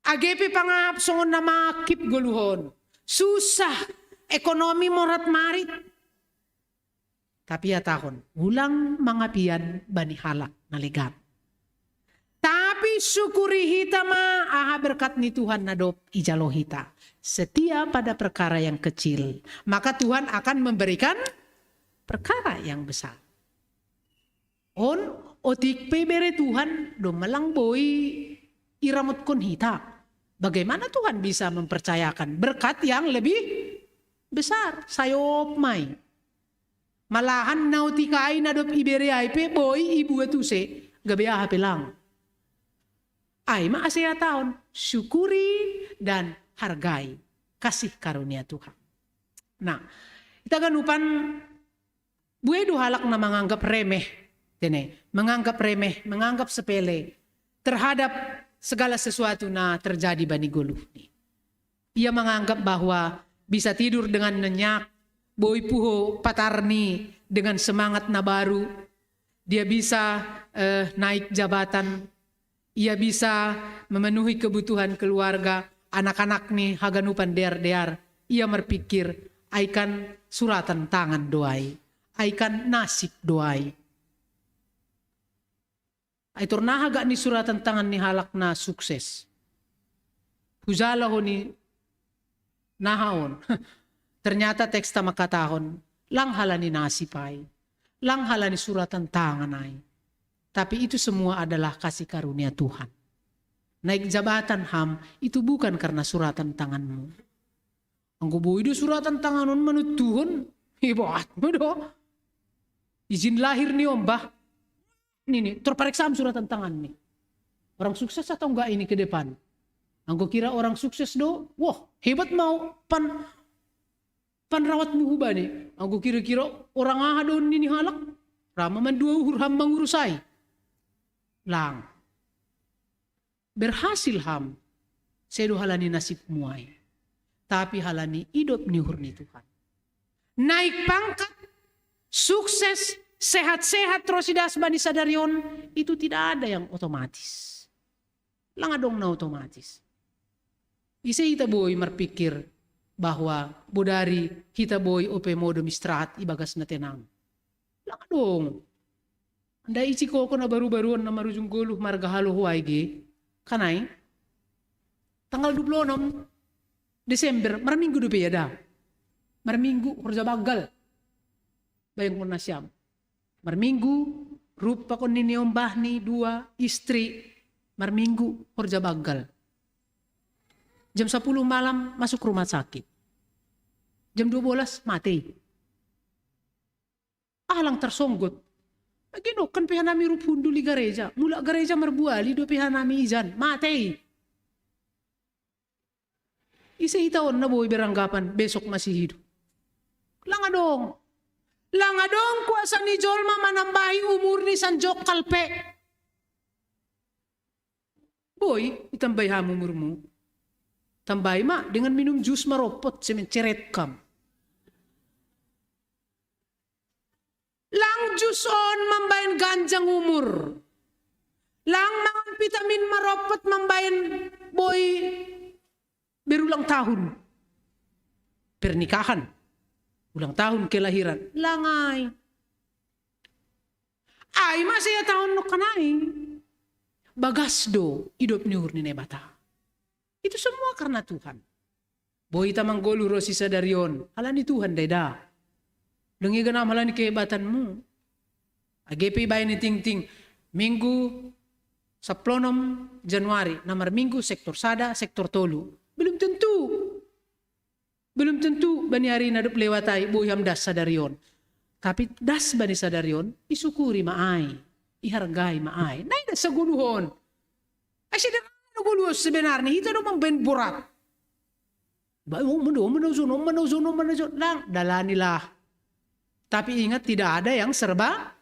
Age pe pangahap songon na mangangkip goluhon, susah, ekonomi morat marit. Tapi hatahon, ulang mangapian bani halak na legan. Tapi syukuri hita ma aha berkat ni Tuhan na dob ijalo hita. Setia pada perkara yang kecil, maka Tuhan akan memberikan perkara yang besar. On, otik pe bere Tuhan do melang boi iramotkon hita. Bagaimana Tuhan bisa mempercayakan berkat yang lebih besar? Sayop mai. Malahan na otik ai na dob ibere ai pe boi ibuat use, gabe aha pe lang. Ai ma ase hatahon, syukuri dan hargai kasih karunia Tuhan. Nah, ita ganupan bue do halak na menganggap remeh, tene, menganggap remeh, menganggap sepele terhadap segala sesuatu na terjadi bani goluhni. Ia menganggap bahwa bisa tidur dengan nyenyak, boi puho patarni dengan semangat na baru, dia bisa eh, naik jabatan, ia bisa memenuhi kebutuhan keluarga, anak-anakni haganupan dear-dear, ia marpikir, ai kan suratan tangan do ai, ai kan nasib do ai. Ai tor naha gak ni suratan tangan ni halak na sukses. Hujala ho ni naha on. Ternyata teksta mangkatahon, lang halani nasib ai, lang halani suratan tangan ai. Tapi itu semua adalah kasih karunia Tuhan. Naik jabatan ham, itu bukan karena suratan tanganmu. Anggo boi do suratan tangan on manuntuhon, hebat ma do. Izin lahir ni ombah, nini, terpareksa am suratan tangan ni. Orang sukses atau enggak ini ke depan? Anggo kira orang sukses do, wah, hebat mau pan panrawatmu hubani. Anggo kira-kira orang aha do nini halak, ra ma mandua uhur ham mangurus ai. Lang. Berhasil ham. Sedo halani nasibmu ai, tapi halani idop ni uhur ni Tuhan. Naik pangkat, sukses, sehat-sehat ro si das bani sadari on, itu tidak ada yang otomatis. Lang adong na otomatis. Ise hita boi marpikir bahwa bodari hita boi ope modom istirahat ibagas na tenang. Lang adong. Ndai isi koko na baru-baruon na marujung goluh marga halo huai ge. Kan ai, tanggal dua puluh enam Desember, marminggu dope ia da. Marminggu horja banggal. Bayangkon nasiam. Marminggu, rupa kon ni niombah ni dua, istri, marminggu horja banggal. Jam sepuluh malam masuk rumah sakit. Jam dua belas mati. Alang tarsonggot. Age no kan pe hanami rup hundul i gareja. Mulak gareja marbuali dope hanami ijan. Mati. Ise hita on na boi beranggapan besok masih hidup. Lang adong. Lang adong kuasa ni jolma manambahi umur ni sanjokkal pe. Boi, itambai hamu umurmu. Tambai ma dengan minum jus maropot semen ceretkam. Lang jus on mambaen ganjang umur. Lang mangan vitamin maropot mambaen boi berulang tahun. Pernikahan. Ulang tahun kelahiran. Lang ai. Ai masa ia tahun no kanai. Bagas do idop ni uhur ni Naibata. Itu semua karena Tuhan. Boi hita manggoluh ro si sadari on, halani Tuhan ndai da. Dong ia ganam halani kehebatanmu. Age pe ibaen ni tingting, minggu saplonom Januari, na marminggu sektor sada, sektor tolu. Belum tentu. Belum tentu bani ari na dob lewat ai boi ham das sadari on. Tapi das bani sadari on, isukuri ma ai, ihargai ma ai. Nai das sagoluhon. Ai sederhana do goluhon sebenarnya, hita do mambaen borat. Ba, oh, mana, mana zon, mana zon, mana zon. Lang, dalanilah. Tapi ingat, tidak ada yang serba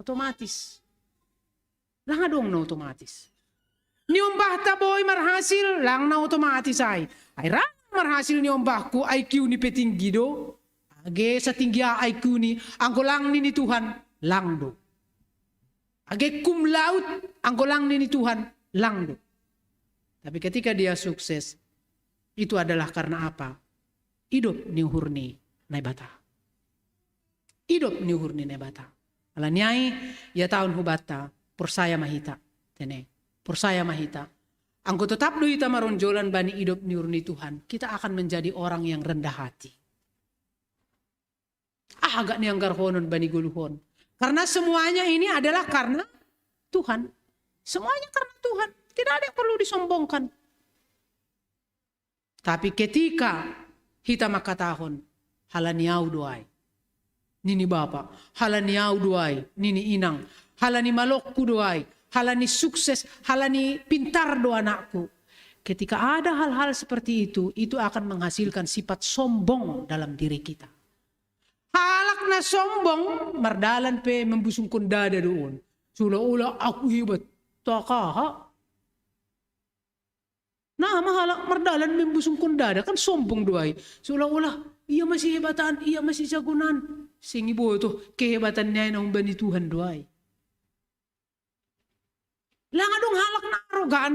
otomatis. Lang adong na otomatis. Niombahta boi marhasil, lang na otomatis ai. Ai ra marhasil niombahku, I Q ni pe tinggi do. Age satinggi aha I Q ni, anggo lang ni ni Tuhan, lang do. Age cum laude, anggo lang ni ni Tuhan, lang do. Tapi ketika dia sukses, itu adalah karena apa? Idop ni uhur ni Naibata. Idop ni uhur ni Naibata. Alani ai, ia tahun hubata, porsaya ma hita. Tene, porsaya ma hita. Anggo tetap do hita maronjolan bani idop ni uhur ni Tuhan, kita akan menjadi orang yang rendah hati. Ah, agak ni anggarhonon bani goluhon. Karena semuanya ini adalah karena Tuhan. Semuanya karena Tuhan. Tidak ada yang perlu disombongkan. Tapi ketika hita mangkatahon, halani au do ai, nini bapa, halani au do ai, nini inang, halani malokku do ai, halani sukses, halani pintar do anakku. Ketika ada hal-hal seperti itu, itu akan menghasilkan sifat sombong dalam diri kita. Halak na sombong mardalan pe membusungkon dada do on. Seolah-olah aku hebat. Takaha. Nah, mahala mardalan membusungkon dada kan sombong do ai. Seolah-olah ia masih hebatan, ia masih jagonan. Sing iboto kehebatan ni ai na humbani Tuhan do ai. Lang adong halak na arogan.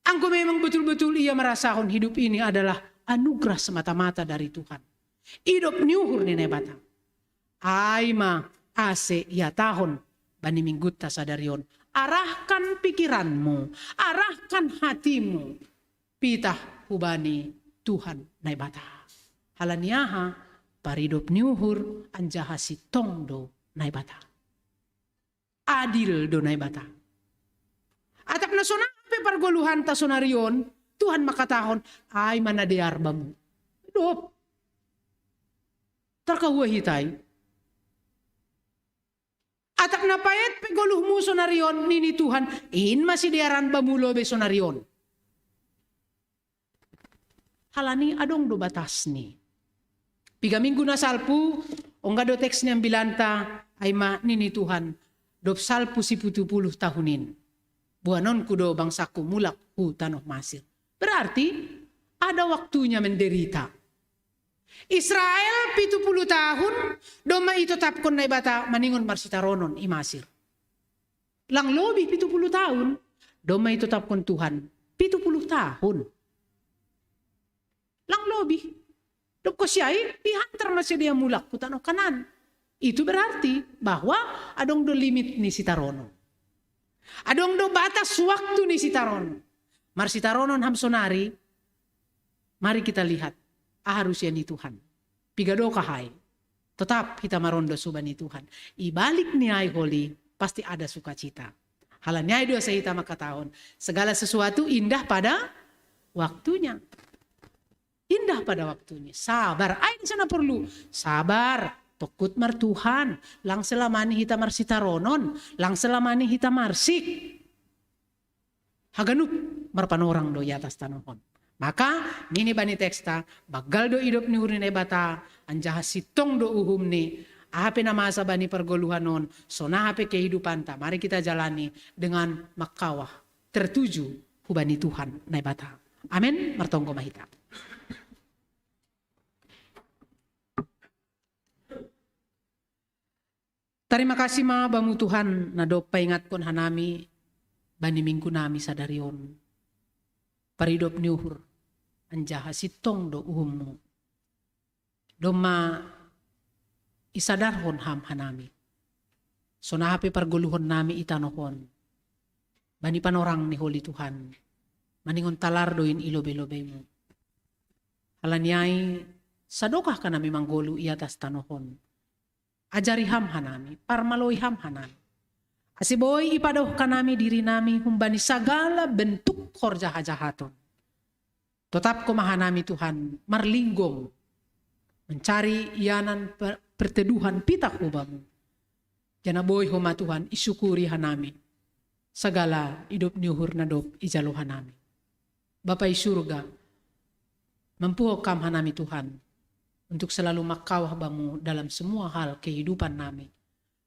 Anggo memang betul-betul ia merasahon hidup ini adalah anugerah semata-mata dari Tuhan. Idop ni uhur ni Naibata. Ai ma ase ihatahon bani minggunta sadari on. Arahkan pikiranmu, arahkan hatimu, pitah hubani Tuhan Naibata. Halani aha? Paridop ni uhur anjaha sintong do Naibata. Adil do Naibata. Atap na sonang pe pargoluhanta sonari on, Tuhan mangkatahon, ai ma na dear bamu. Dop. Tarkahua hita i. Atap na paet pe goluhmu sonari on, nini Tuhan, in ma sidearan bamu lobei sonari on. Halani adong do batasni. Piga minggu na salpu, ongga do teks ni ambilanta, ai ma nini Tuhan, dob salpu sipitu puluh tahun in, boanonku do bangsangku mulak hu tanoh Masir. Berarti ada waktunya menderita. Israel pitu puluh tahun domma itotapkon Naibata maningon marsitaronon i Masir. Lang lobi pitu puluh tahun domma itotapkon Tuhan. Pitu puluh tahun. Lang lobi. Dok ko siai, ihantar ma sidea mulak ku tano Kanaan. Itu berarti bahwa adong do limit ni sitaronon. Adong do batas waktu ni sitaronon. Marsitaronon ham sonari, mari kita lihat aha rusia ni Tuhan. Piga do kahai. Tetap kita marondo suba ni Tuhan. I balik ni ai holi, pasti ada sukacita. Hala ni ai dosa hita makatahon. Segala sesuatu indah pada waktunya. Indah pada waktunya. Sabar. Ai di sana perlu. Sabar. Tokut mar Tuhan. Lang selamani hita marsitaronon. Lang selamani hita marsik. Haganup marpanorang do i atas tanohon. Maka nini bani teksta, bagal do idop ni uhur ni Naibata, anjaha sitong do uhum ni, aha pe na masa bani pargoluhan on, sonaha pe kehidupanta, mari kita jalani dengan makawah, tertuju hubani Tuhan Naibata. Amen, martonggo mahita. Tarima kasih ma bamu Tuhan na dob paingatkon hanami bani minggu nami sadari on. Paridop ni uhur anjaha sintong do uhummu. Domma isadarhon ham hanami. Sonaha pe pargoluhon nami i tanohon. Bani panorang ni holi Tuhan. Maningon talar do in i lobe-lobemu. Halani ai sadokah ka nami manggoluh i atas tanohon. Ajari ham hanami, parmaloi ham hanami. Asi boi ipadaoh kanami diri nami humbani sagala bentuk horja hajahaton. Totap koma hanami Tuhan marlinggom mencari ianan perteduhan pitak hubamu. Jana boi homa Tuhan isukuri hanami. Sagala idop ni uhur na dop ijalo hanami. Bapa i surga, mampuho kam hanami Tuhan, untuk selalu makawah bamu dalam semua hal kehidupan nami.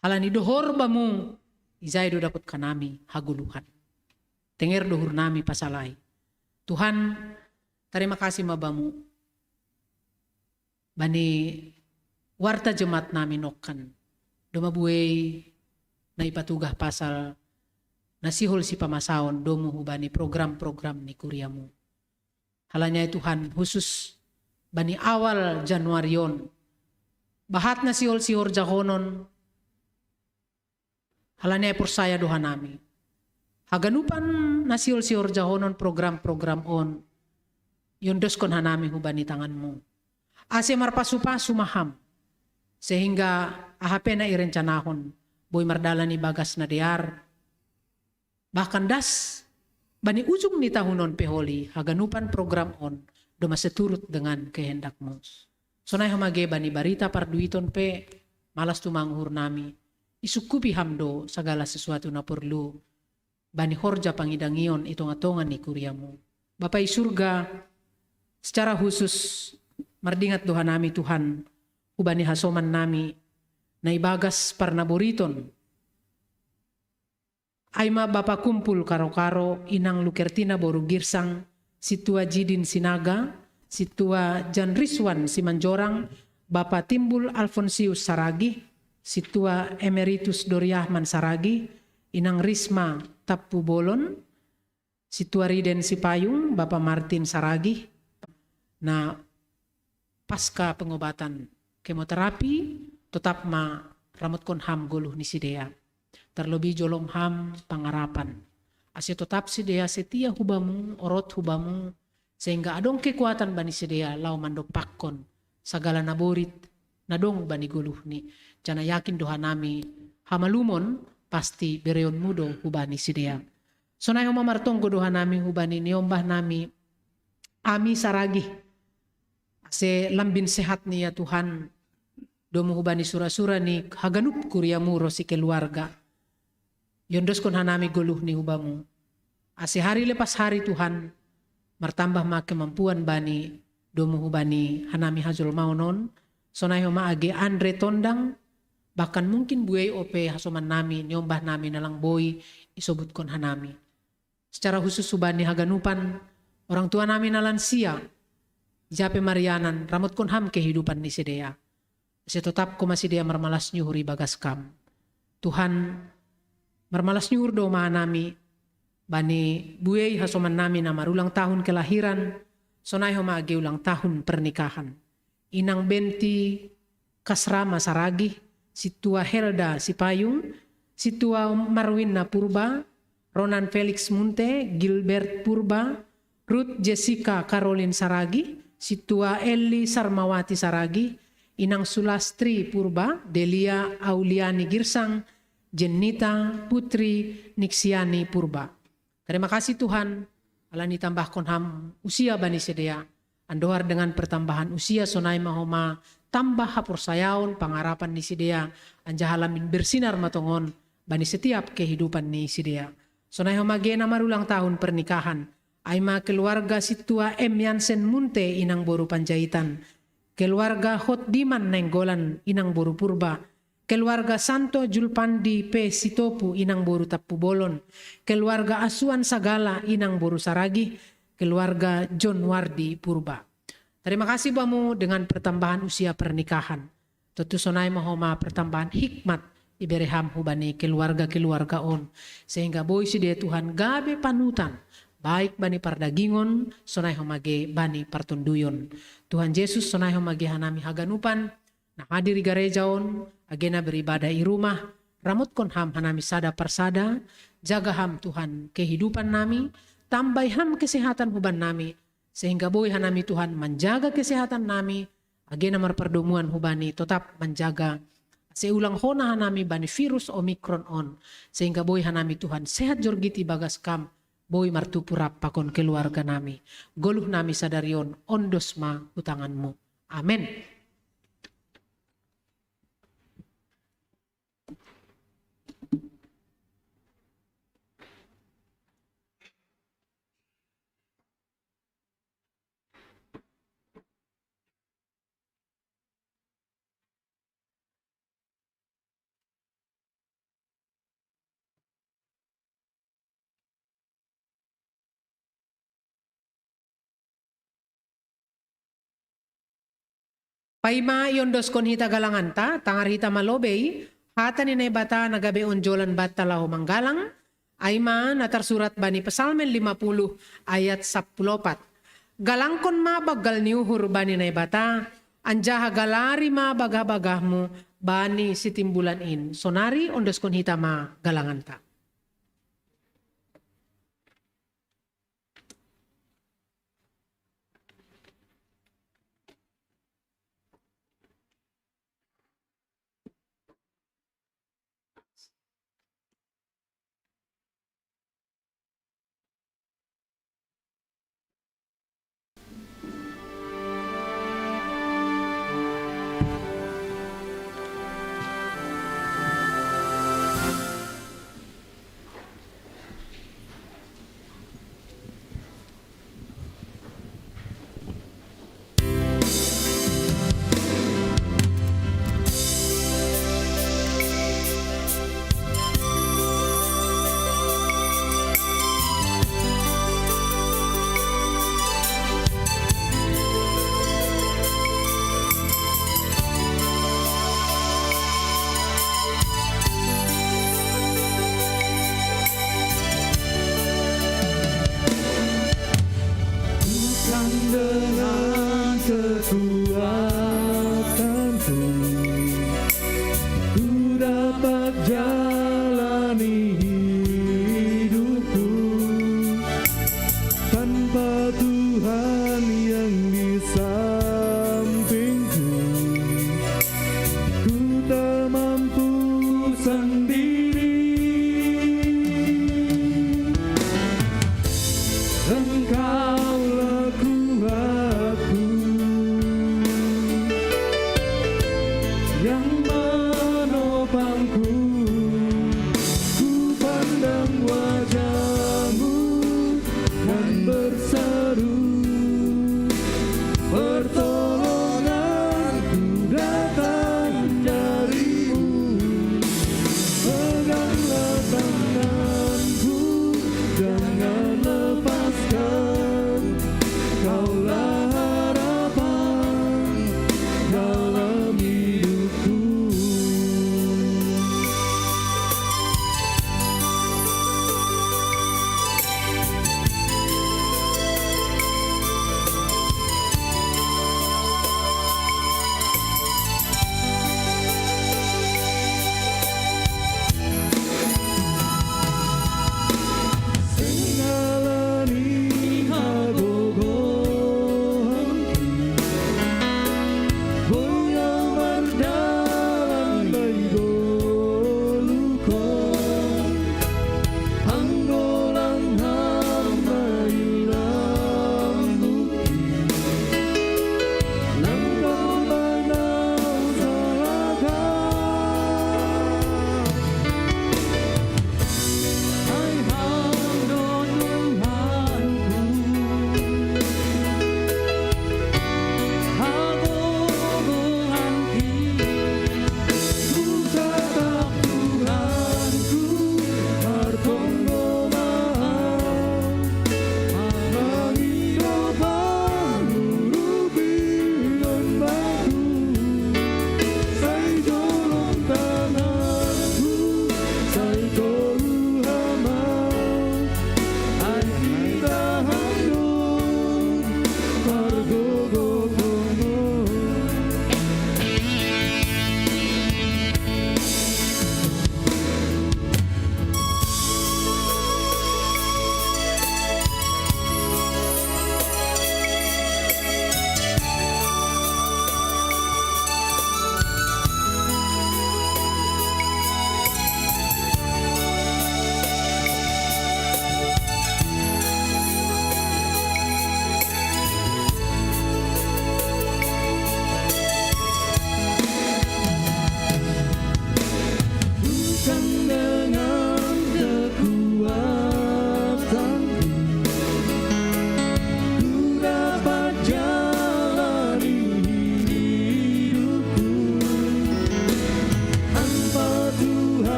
Halani dohor bamu, ijai do dapot kanami hagoluhan. Tenger dohur nami pasalai. Tuhan, tarima kasih ma bamu. Bani warta jemaat nami nokkan. Doma buei na ipatugah pasal na sihol sipamasaon domu hubani program-program ni kuriamu. Halani ai Tuhan khusus bani awal Januari on. Bahat na sihol sihorjahonon. Halani ai porsaya do hanami. Haganupan na sihol sihorjahonon program-program on. Iondoskon hanami hubani tanganmu. Ase marpasu-pasu ma ham. Sehingga aha pe na irencanahon. Boi mardalan i bagas na dear. Bahkan das bani ujung ni tahun on pe holi haganupan program on doma seturut dengan kehendakmu. Sonai homa ge bani barita parduiton pe malas tu manguhur nami. Isukkupi ham do sagala sesuatu na porlu bani horja pangidangion i tonga-tonga ni kuriamu. Bapa i surga, secara khusus mardingat do hanami Tuhan hubani hasoman nami na ibagas parnaboriton. Ai ma Bapa Kumpul Karo-Karo, Inang Lukertina boru Girsang, Situa Jidin Sinaga, Situa Jan Rizwan Simanjorang, Bapa Timbul Alfonsius Saragih, Situa Emeritus Doriahman Saragih, Inang Risma Tappubolon, Situa Riden Sipayung, Bapa Martin Saragih, na pasca pengobatan kemoterapi, totap ma ramotkon ham goluh ni sidea. Tarlobi jolom ham pangarapan. Ase totap sidea setia hubamu, orot hubamu, sehingga adong kekuatan bani sidea lao mandompakkon sagala na borit na dong bani goluhni. Jana yakin do hanami hamalumon pasti bereonmu do hubani sidea. Sonai homa martonggo do hanami hubani niombah nami Ami Saragih. Ase lambin sehat ni ya Tuhan. Domu hubani sura-sura ni haganup kuriamu ro si keluarga. Iondoskon hanami goluh ni hubamu. Ase hari lepas hari Tuhan, martambah ma kemampuan bani domu hubani hanami hajolmaon on, sonai homa age Andre Tondang, bahkan mungkin buei ope hasoman nami, niombah nami na lang boi isobutkon hanami. Secara khusus hubani haganupan Orang tua nami na lansia, i ja pe marianan, ramotkon ham kehidupan ni sidea. Ase totap ko ma sidea marmalas ni uhur ibagas kam. Tuhan, marmalas ni uhur do ma nami, bani buei hasoman nami na marulang tahun kelahiran, sonai homa age ulang tahun pernikahan. Inang Benti Kasrama Saragih, Situa Helda Sipayung, Situa Marwina Purba, Ronan Felix Munte, Gilbert Purba, Ruth Jessica Caroline Saragih, Situa Eli Sarmawati Saragih, Inang Sulastri Purba, Delia Auliani Girsang, Jennita Putri Niksiani Purba. Terima kasih Tuhan, ala ni tambahkon ham usia bani sidea. Andohar dengan pertambahan usia sonai ma homa tambah haporsayaon, pangarapan ni sidea, anjaha lamin bersinar ma tongon bani setiap kehidupan ni sidea. Sonai homa age na marulang tahun pernikahan, ai ma keluarga Situa M Yansen Munte, Inang boru Panjaitan, keluarga Hotdiman Nainggolan, Inang boru Purba, keluarga Santo Julpandi P Sitopu, Inang boru Tappubolon, keluarga Asuan Sagala, Inang boru Saragih, keluarga John Wardi Purba. Terima kasih bamu dengan pertambahan usia pernikahan. Tontu sonai ma homa pertambahan hikmat ibere ham hubani keluarga-keluarga on, sehingga boi sidea Tuhan gabe panutan, baik bani pardagingon, sonai homa age bani partonduyon. Tuhan Jesus, sonai homa age hanami haganupan na hadir i gareja on, age na beribadah i rumah, ramotkon ham hanami sada parsada, jaga ham Tuhan kehidupan nami, tambai ham kesehatan huban nami, sehingga boi hanami Tuhan manjaga kesehatan nami, age na marpardomuan hubani totap manjaga, ase ulang hona hanami bani virus Omicron on, sehingga boi hanami Tuhan sehat jorgit ibagas kam, boi martupu rap pakon keluarga nami. Goluh nami sadari on ondos ma hu tanganmu. Amen. Paima iondoskon hita galanganta, tangar hita ma lobei hata ni Naibata na gabe onjolan banta laho manggalang, ai ma na tarsurat bani Psalmen lima puluh ayat sampulu opat. Galangkon ma banggal ni uhur bani Naibata, anjaha galari ma bagah-bagahmu bani sitimbulan in. Sonari ondoskon hita ma galanganta.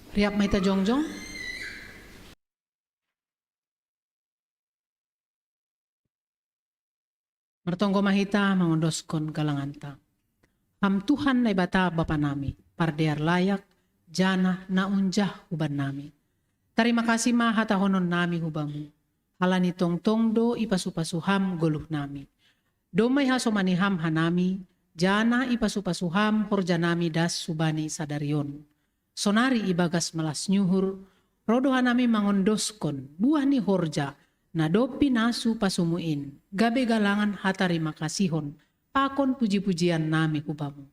Riap ma hita jongjong. Martonggo ma hita mangondoskon galanganta. Ham Tuhan Naibata Bapa nami, pardear layak, janah na unjah huban nami. Tarima kasih ma hatahonon nami hu Bamu, halani tongtong do ipasu-pasu Ham goluh nami. Domma ihasomani Ham hanami, janah ipasu-pasu Ham horja nami das hubani sadari on. Sonari ibagas malas ni uhur, roh do hanami mangondoskon buah ni horja na dob pinasu-pasuMu in, gabe galangan hatarima kasihon pakon puji-pujian nami hu Bamu.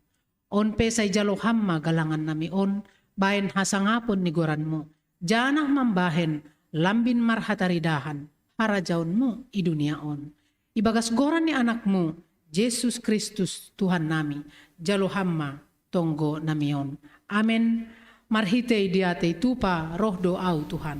On pe sai jalo Ham ma galangan nami on bahen hasangapon ni goranMu, janah mambahen lambin marhataridahan harajaonMu i dunia on. Ibagas goran ni AnakMu, Jesus Kristus, Tuhan nami, jalo Ham ma tonggo nami on. Amen. Marhitei diatei tupa roh do Ahu, Tuhan.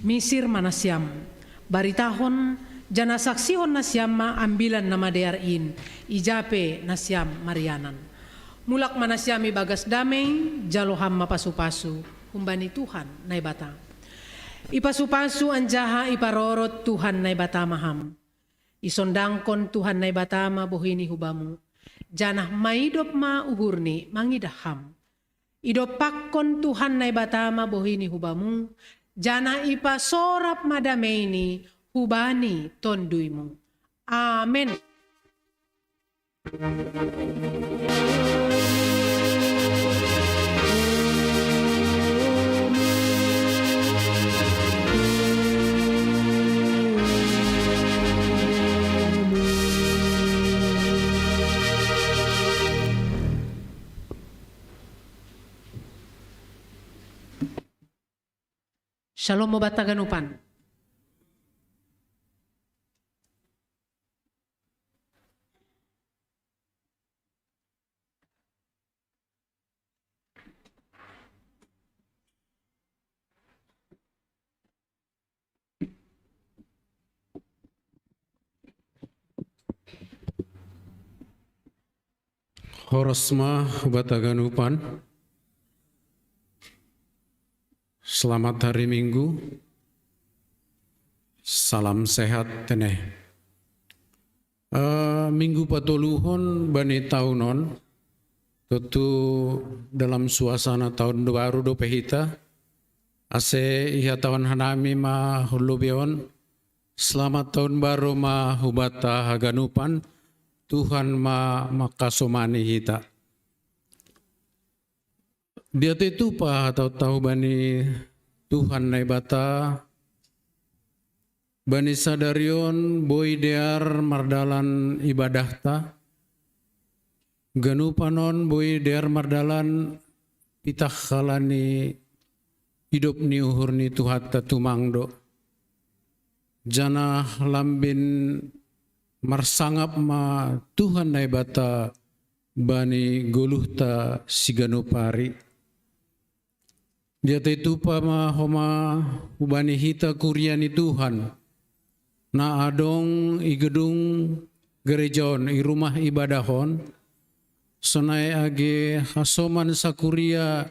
Misir ma nasiam, baritahon, janah saksihon nasiam ma Ambilan Namadear in, ija pe nasiam marianan. Mulak ma nasiam ibagas damei, jalo Ham ma pasu-pasu humbani Tuhan Naibata. Ipasu-pasu anjaha iparorot Tuhan Naibata ma Ham. Isondangkon Tuhan Naibata ma bohiNi hu Bamu, janah maidop ma uhurNi mangidah Ham. Idompakkon Tuhan Naibata ma bohiNi hu Bamu, janah ipasorap ma dameiNi hubani TonduyMu. Amen. Shalom banta haganupan. Horas ma banta haganupan. Selamat hari Minggu. Salam sehat, teneh. Eh, minggu patoluhon bani taon on, tontu dalam suasana taon baru dope hita, ase ihatahon hanami ma hon lobei on, selamat taon baru ma hu banta haganupan, Tuhan ma mangkasomani hita. Diatei tupa hatahonta hubani Tuhan Naibata, bani sadari on boi dear mardalan ibadahta, ganupan on boi dear mardalan pitah halani idop ni uhur ni Tuhanta tumang do. Janah lambin marsangap ma Tuhan Naibata bani goluhta siganup ari. Diatei tupa ma homa hubani hita kuria ni Tuhan, na adong i gedung gereja on, i rumah ibadah on, sonai age hasoman sakuria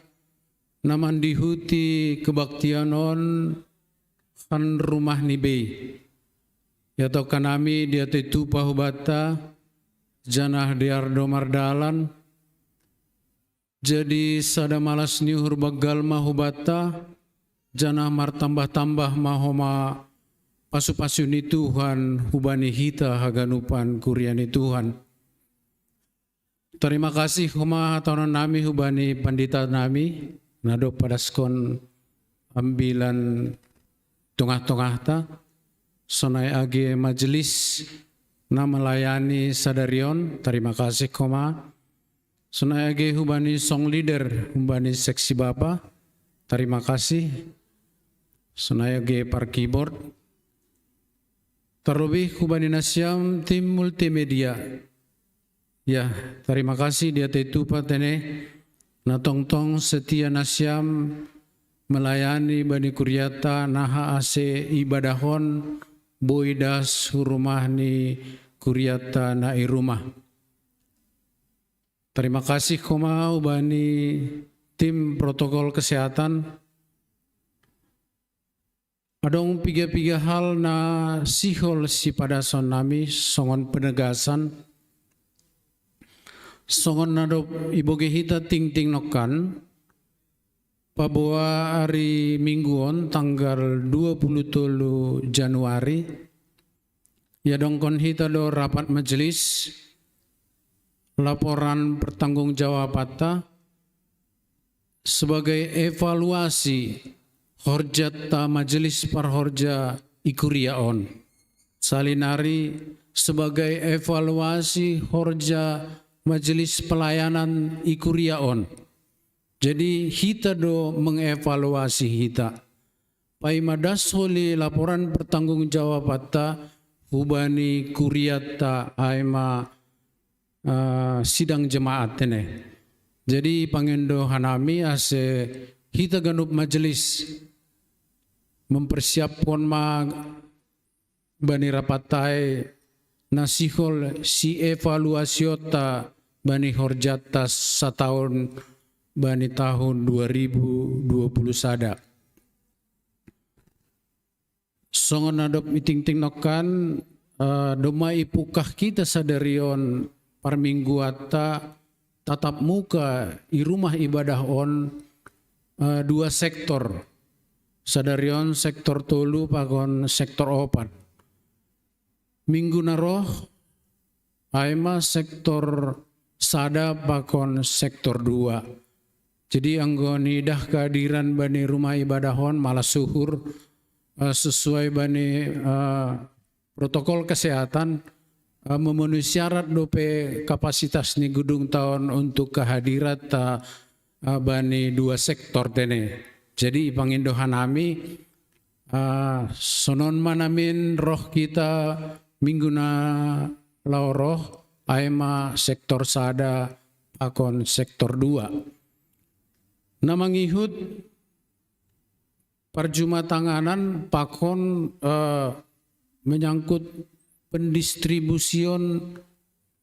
na mandihuti kebaktian on han rumahni bei. Yatokan nami dia tetupa hubata, janah diardo mardalan, jadi sada malas ni uhur banggal ma hubata, janah martambah-tambah ma homa pasu-pasu ni Tuhan hubani hita haganupan kuria ni Tuhan. Tarima kasih homa hatahonon nami hubani pandita nami, na dob padaskon ambilan tongah-tongahta, sonai age majelis na melayani sadarion, tarima kasih homa. Sonai age hubani song leader, hubani seksi bapa, tarima kasih. Sonai age par keyboard. Terlebih hubani nasiam tim multimedia. Ya, tarima kasih dia tetupa tene, na tongtong setia nasiam melayani bani kuriata naha ase ibadahon boi das hu rumah ni kuriata na i rumah. Tarima kasih homa hubani tim protokol kesehatan. Adong piga-piga hal na sihol sipadason nami songon penegasan, songon na dob ibogei hita tingting nongkan, paboa ari Minggu on tanggal dua puluh tolu Januari, iadongkon hita do rapat majelis, laporan pertanggungjawabanta sebagai evaluasi horjanta majelis parhorja i kuria on. Salinari sebagai evaluasi horja majelis pelayanan i kuria on. Jadi hita do mengevaluasi hita. Paima das holi laporan pertanggungjawabanta hubani kuriata ai ma, eh, sidang jemaat tene. Jadi pangindo hanami ase hita ganup majelis mempersiapkon ma bani rapat ai na sihol sievaluasionta bani horjanta sataon bani tahun dua ribu dua puluh sada. Songon na dob itingting nongkan, eh, domma ipungkah hita sadarion parmingguanta tatap muka i rumah ibadah on, eh, dua sektor. Sadarion sektor tolu pakon sektor opat. Minggu na roh ai ma sektor sada pakon sektor dua. Jadi anggo nidah kehadiran bani rumah ibadah on malas uhur, eh, sesuai bani, eh, protokol kesehatan, eh, memenuhi syarat dope kapasitas ni gedungta on untuk kehadiranta, eh, bani dua sektor tene. Jadi ipangindo hanami, eh, sonon ma namin roh hita Minggu na laho roh, ai ma sektor sada pakon sektor dua. Na mangihut parjumatanganan pakon, eh, menyangkut pendistribusion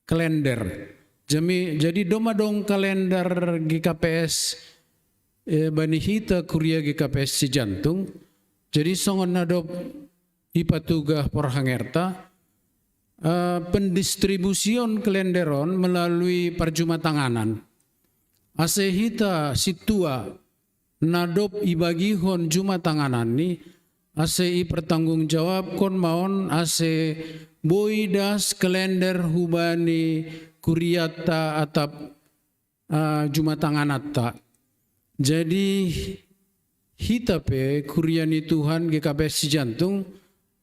kalender. Jami, jadi domma adong kalender G K P S, eh, bani hita kuria G K P S Cijantung. Jadi songon na dob ipatugah porhangerta, eh, pendistribusion kalender on melalui parjumatanganan. Ase hita sintua na dob ibagihon jumatangananni, ase ipertanggungjawabkon ma on ase boi das kalender hubani kurianta atap, ah, jumatangananta. Jadi hita pe kuria ni Tuhan G K P S Cijantung,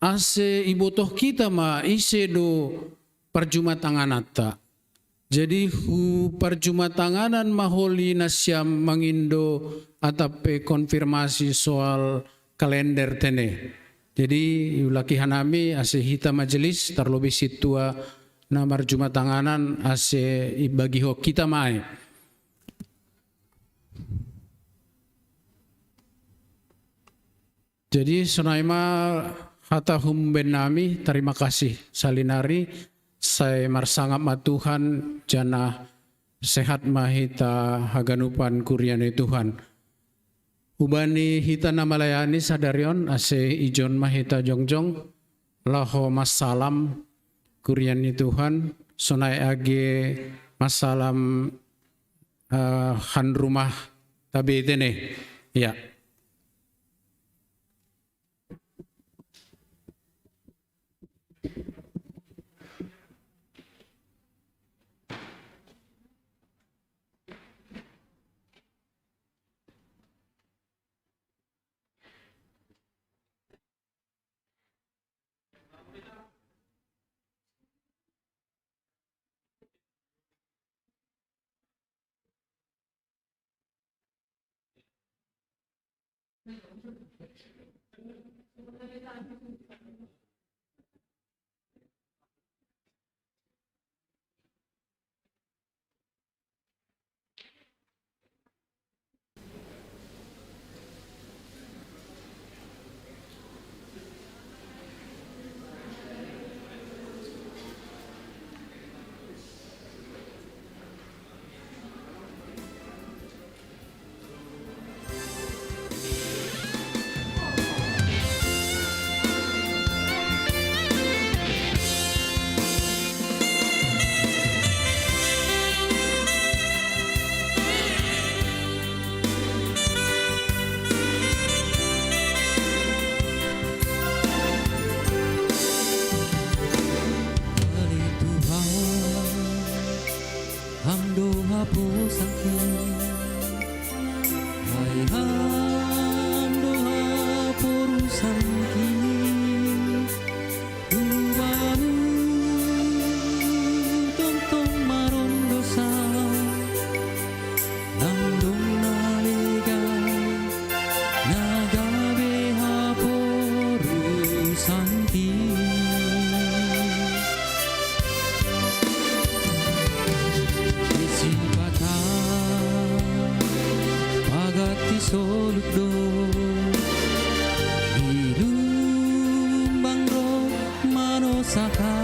ase ibotoh hita ma ise do parjumatangananta. Jadi hu parjumatanganan ma holi nasiam mangindo atap pe konfirmasi soal kalender tene. Jadi iulaki hanami ase hita majelis tarlobih sintua na marjumatanganan ase ibagihon hita ma ai. Jadi sonai ma hata humben nami, tarima kasih salinari, sai marsangap ma Tuhan, janah sehat ma hita haganupan kuria ni Tuhan. Hubani hita na malayani sadari on, ase ijon ma hita jongjong, laho masalam, kurian ni Tuhan, sonai age masalam, eh, han rumah tabete ne. Ya. Ale Tuhan, ham do haposanki. Ai ham do haporusanki. Tuhan, tongtong maron dosa. Nang dong na lega, na gabe haporusanki. Di sipata pagat di soluk do, di lumbang do manosaha.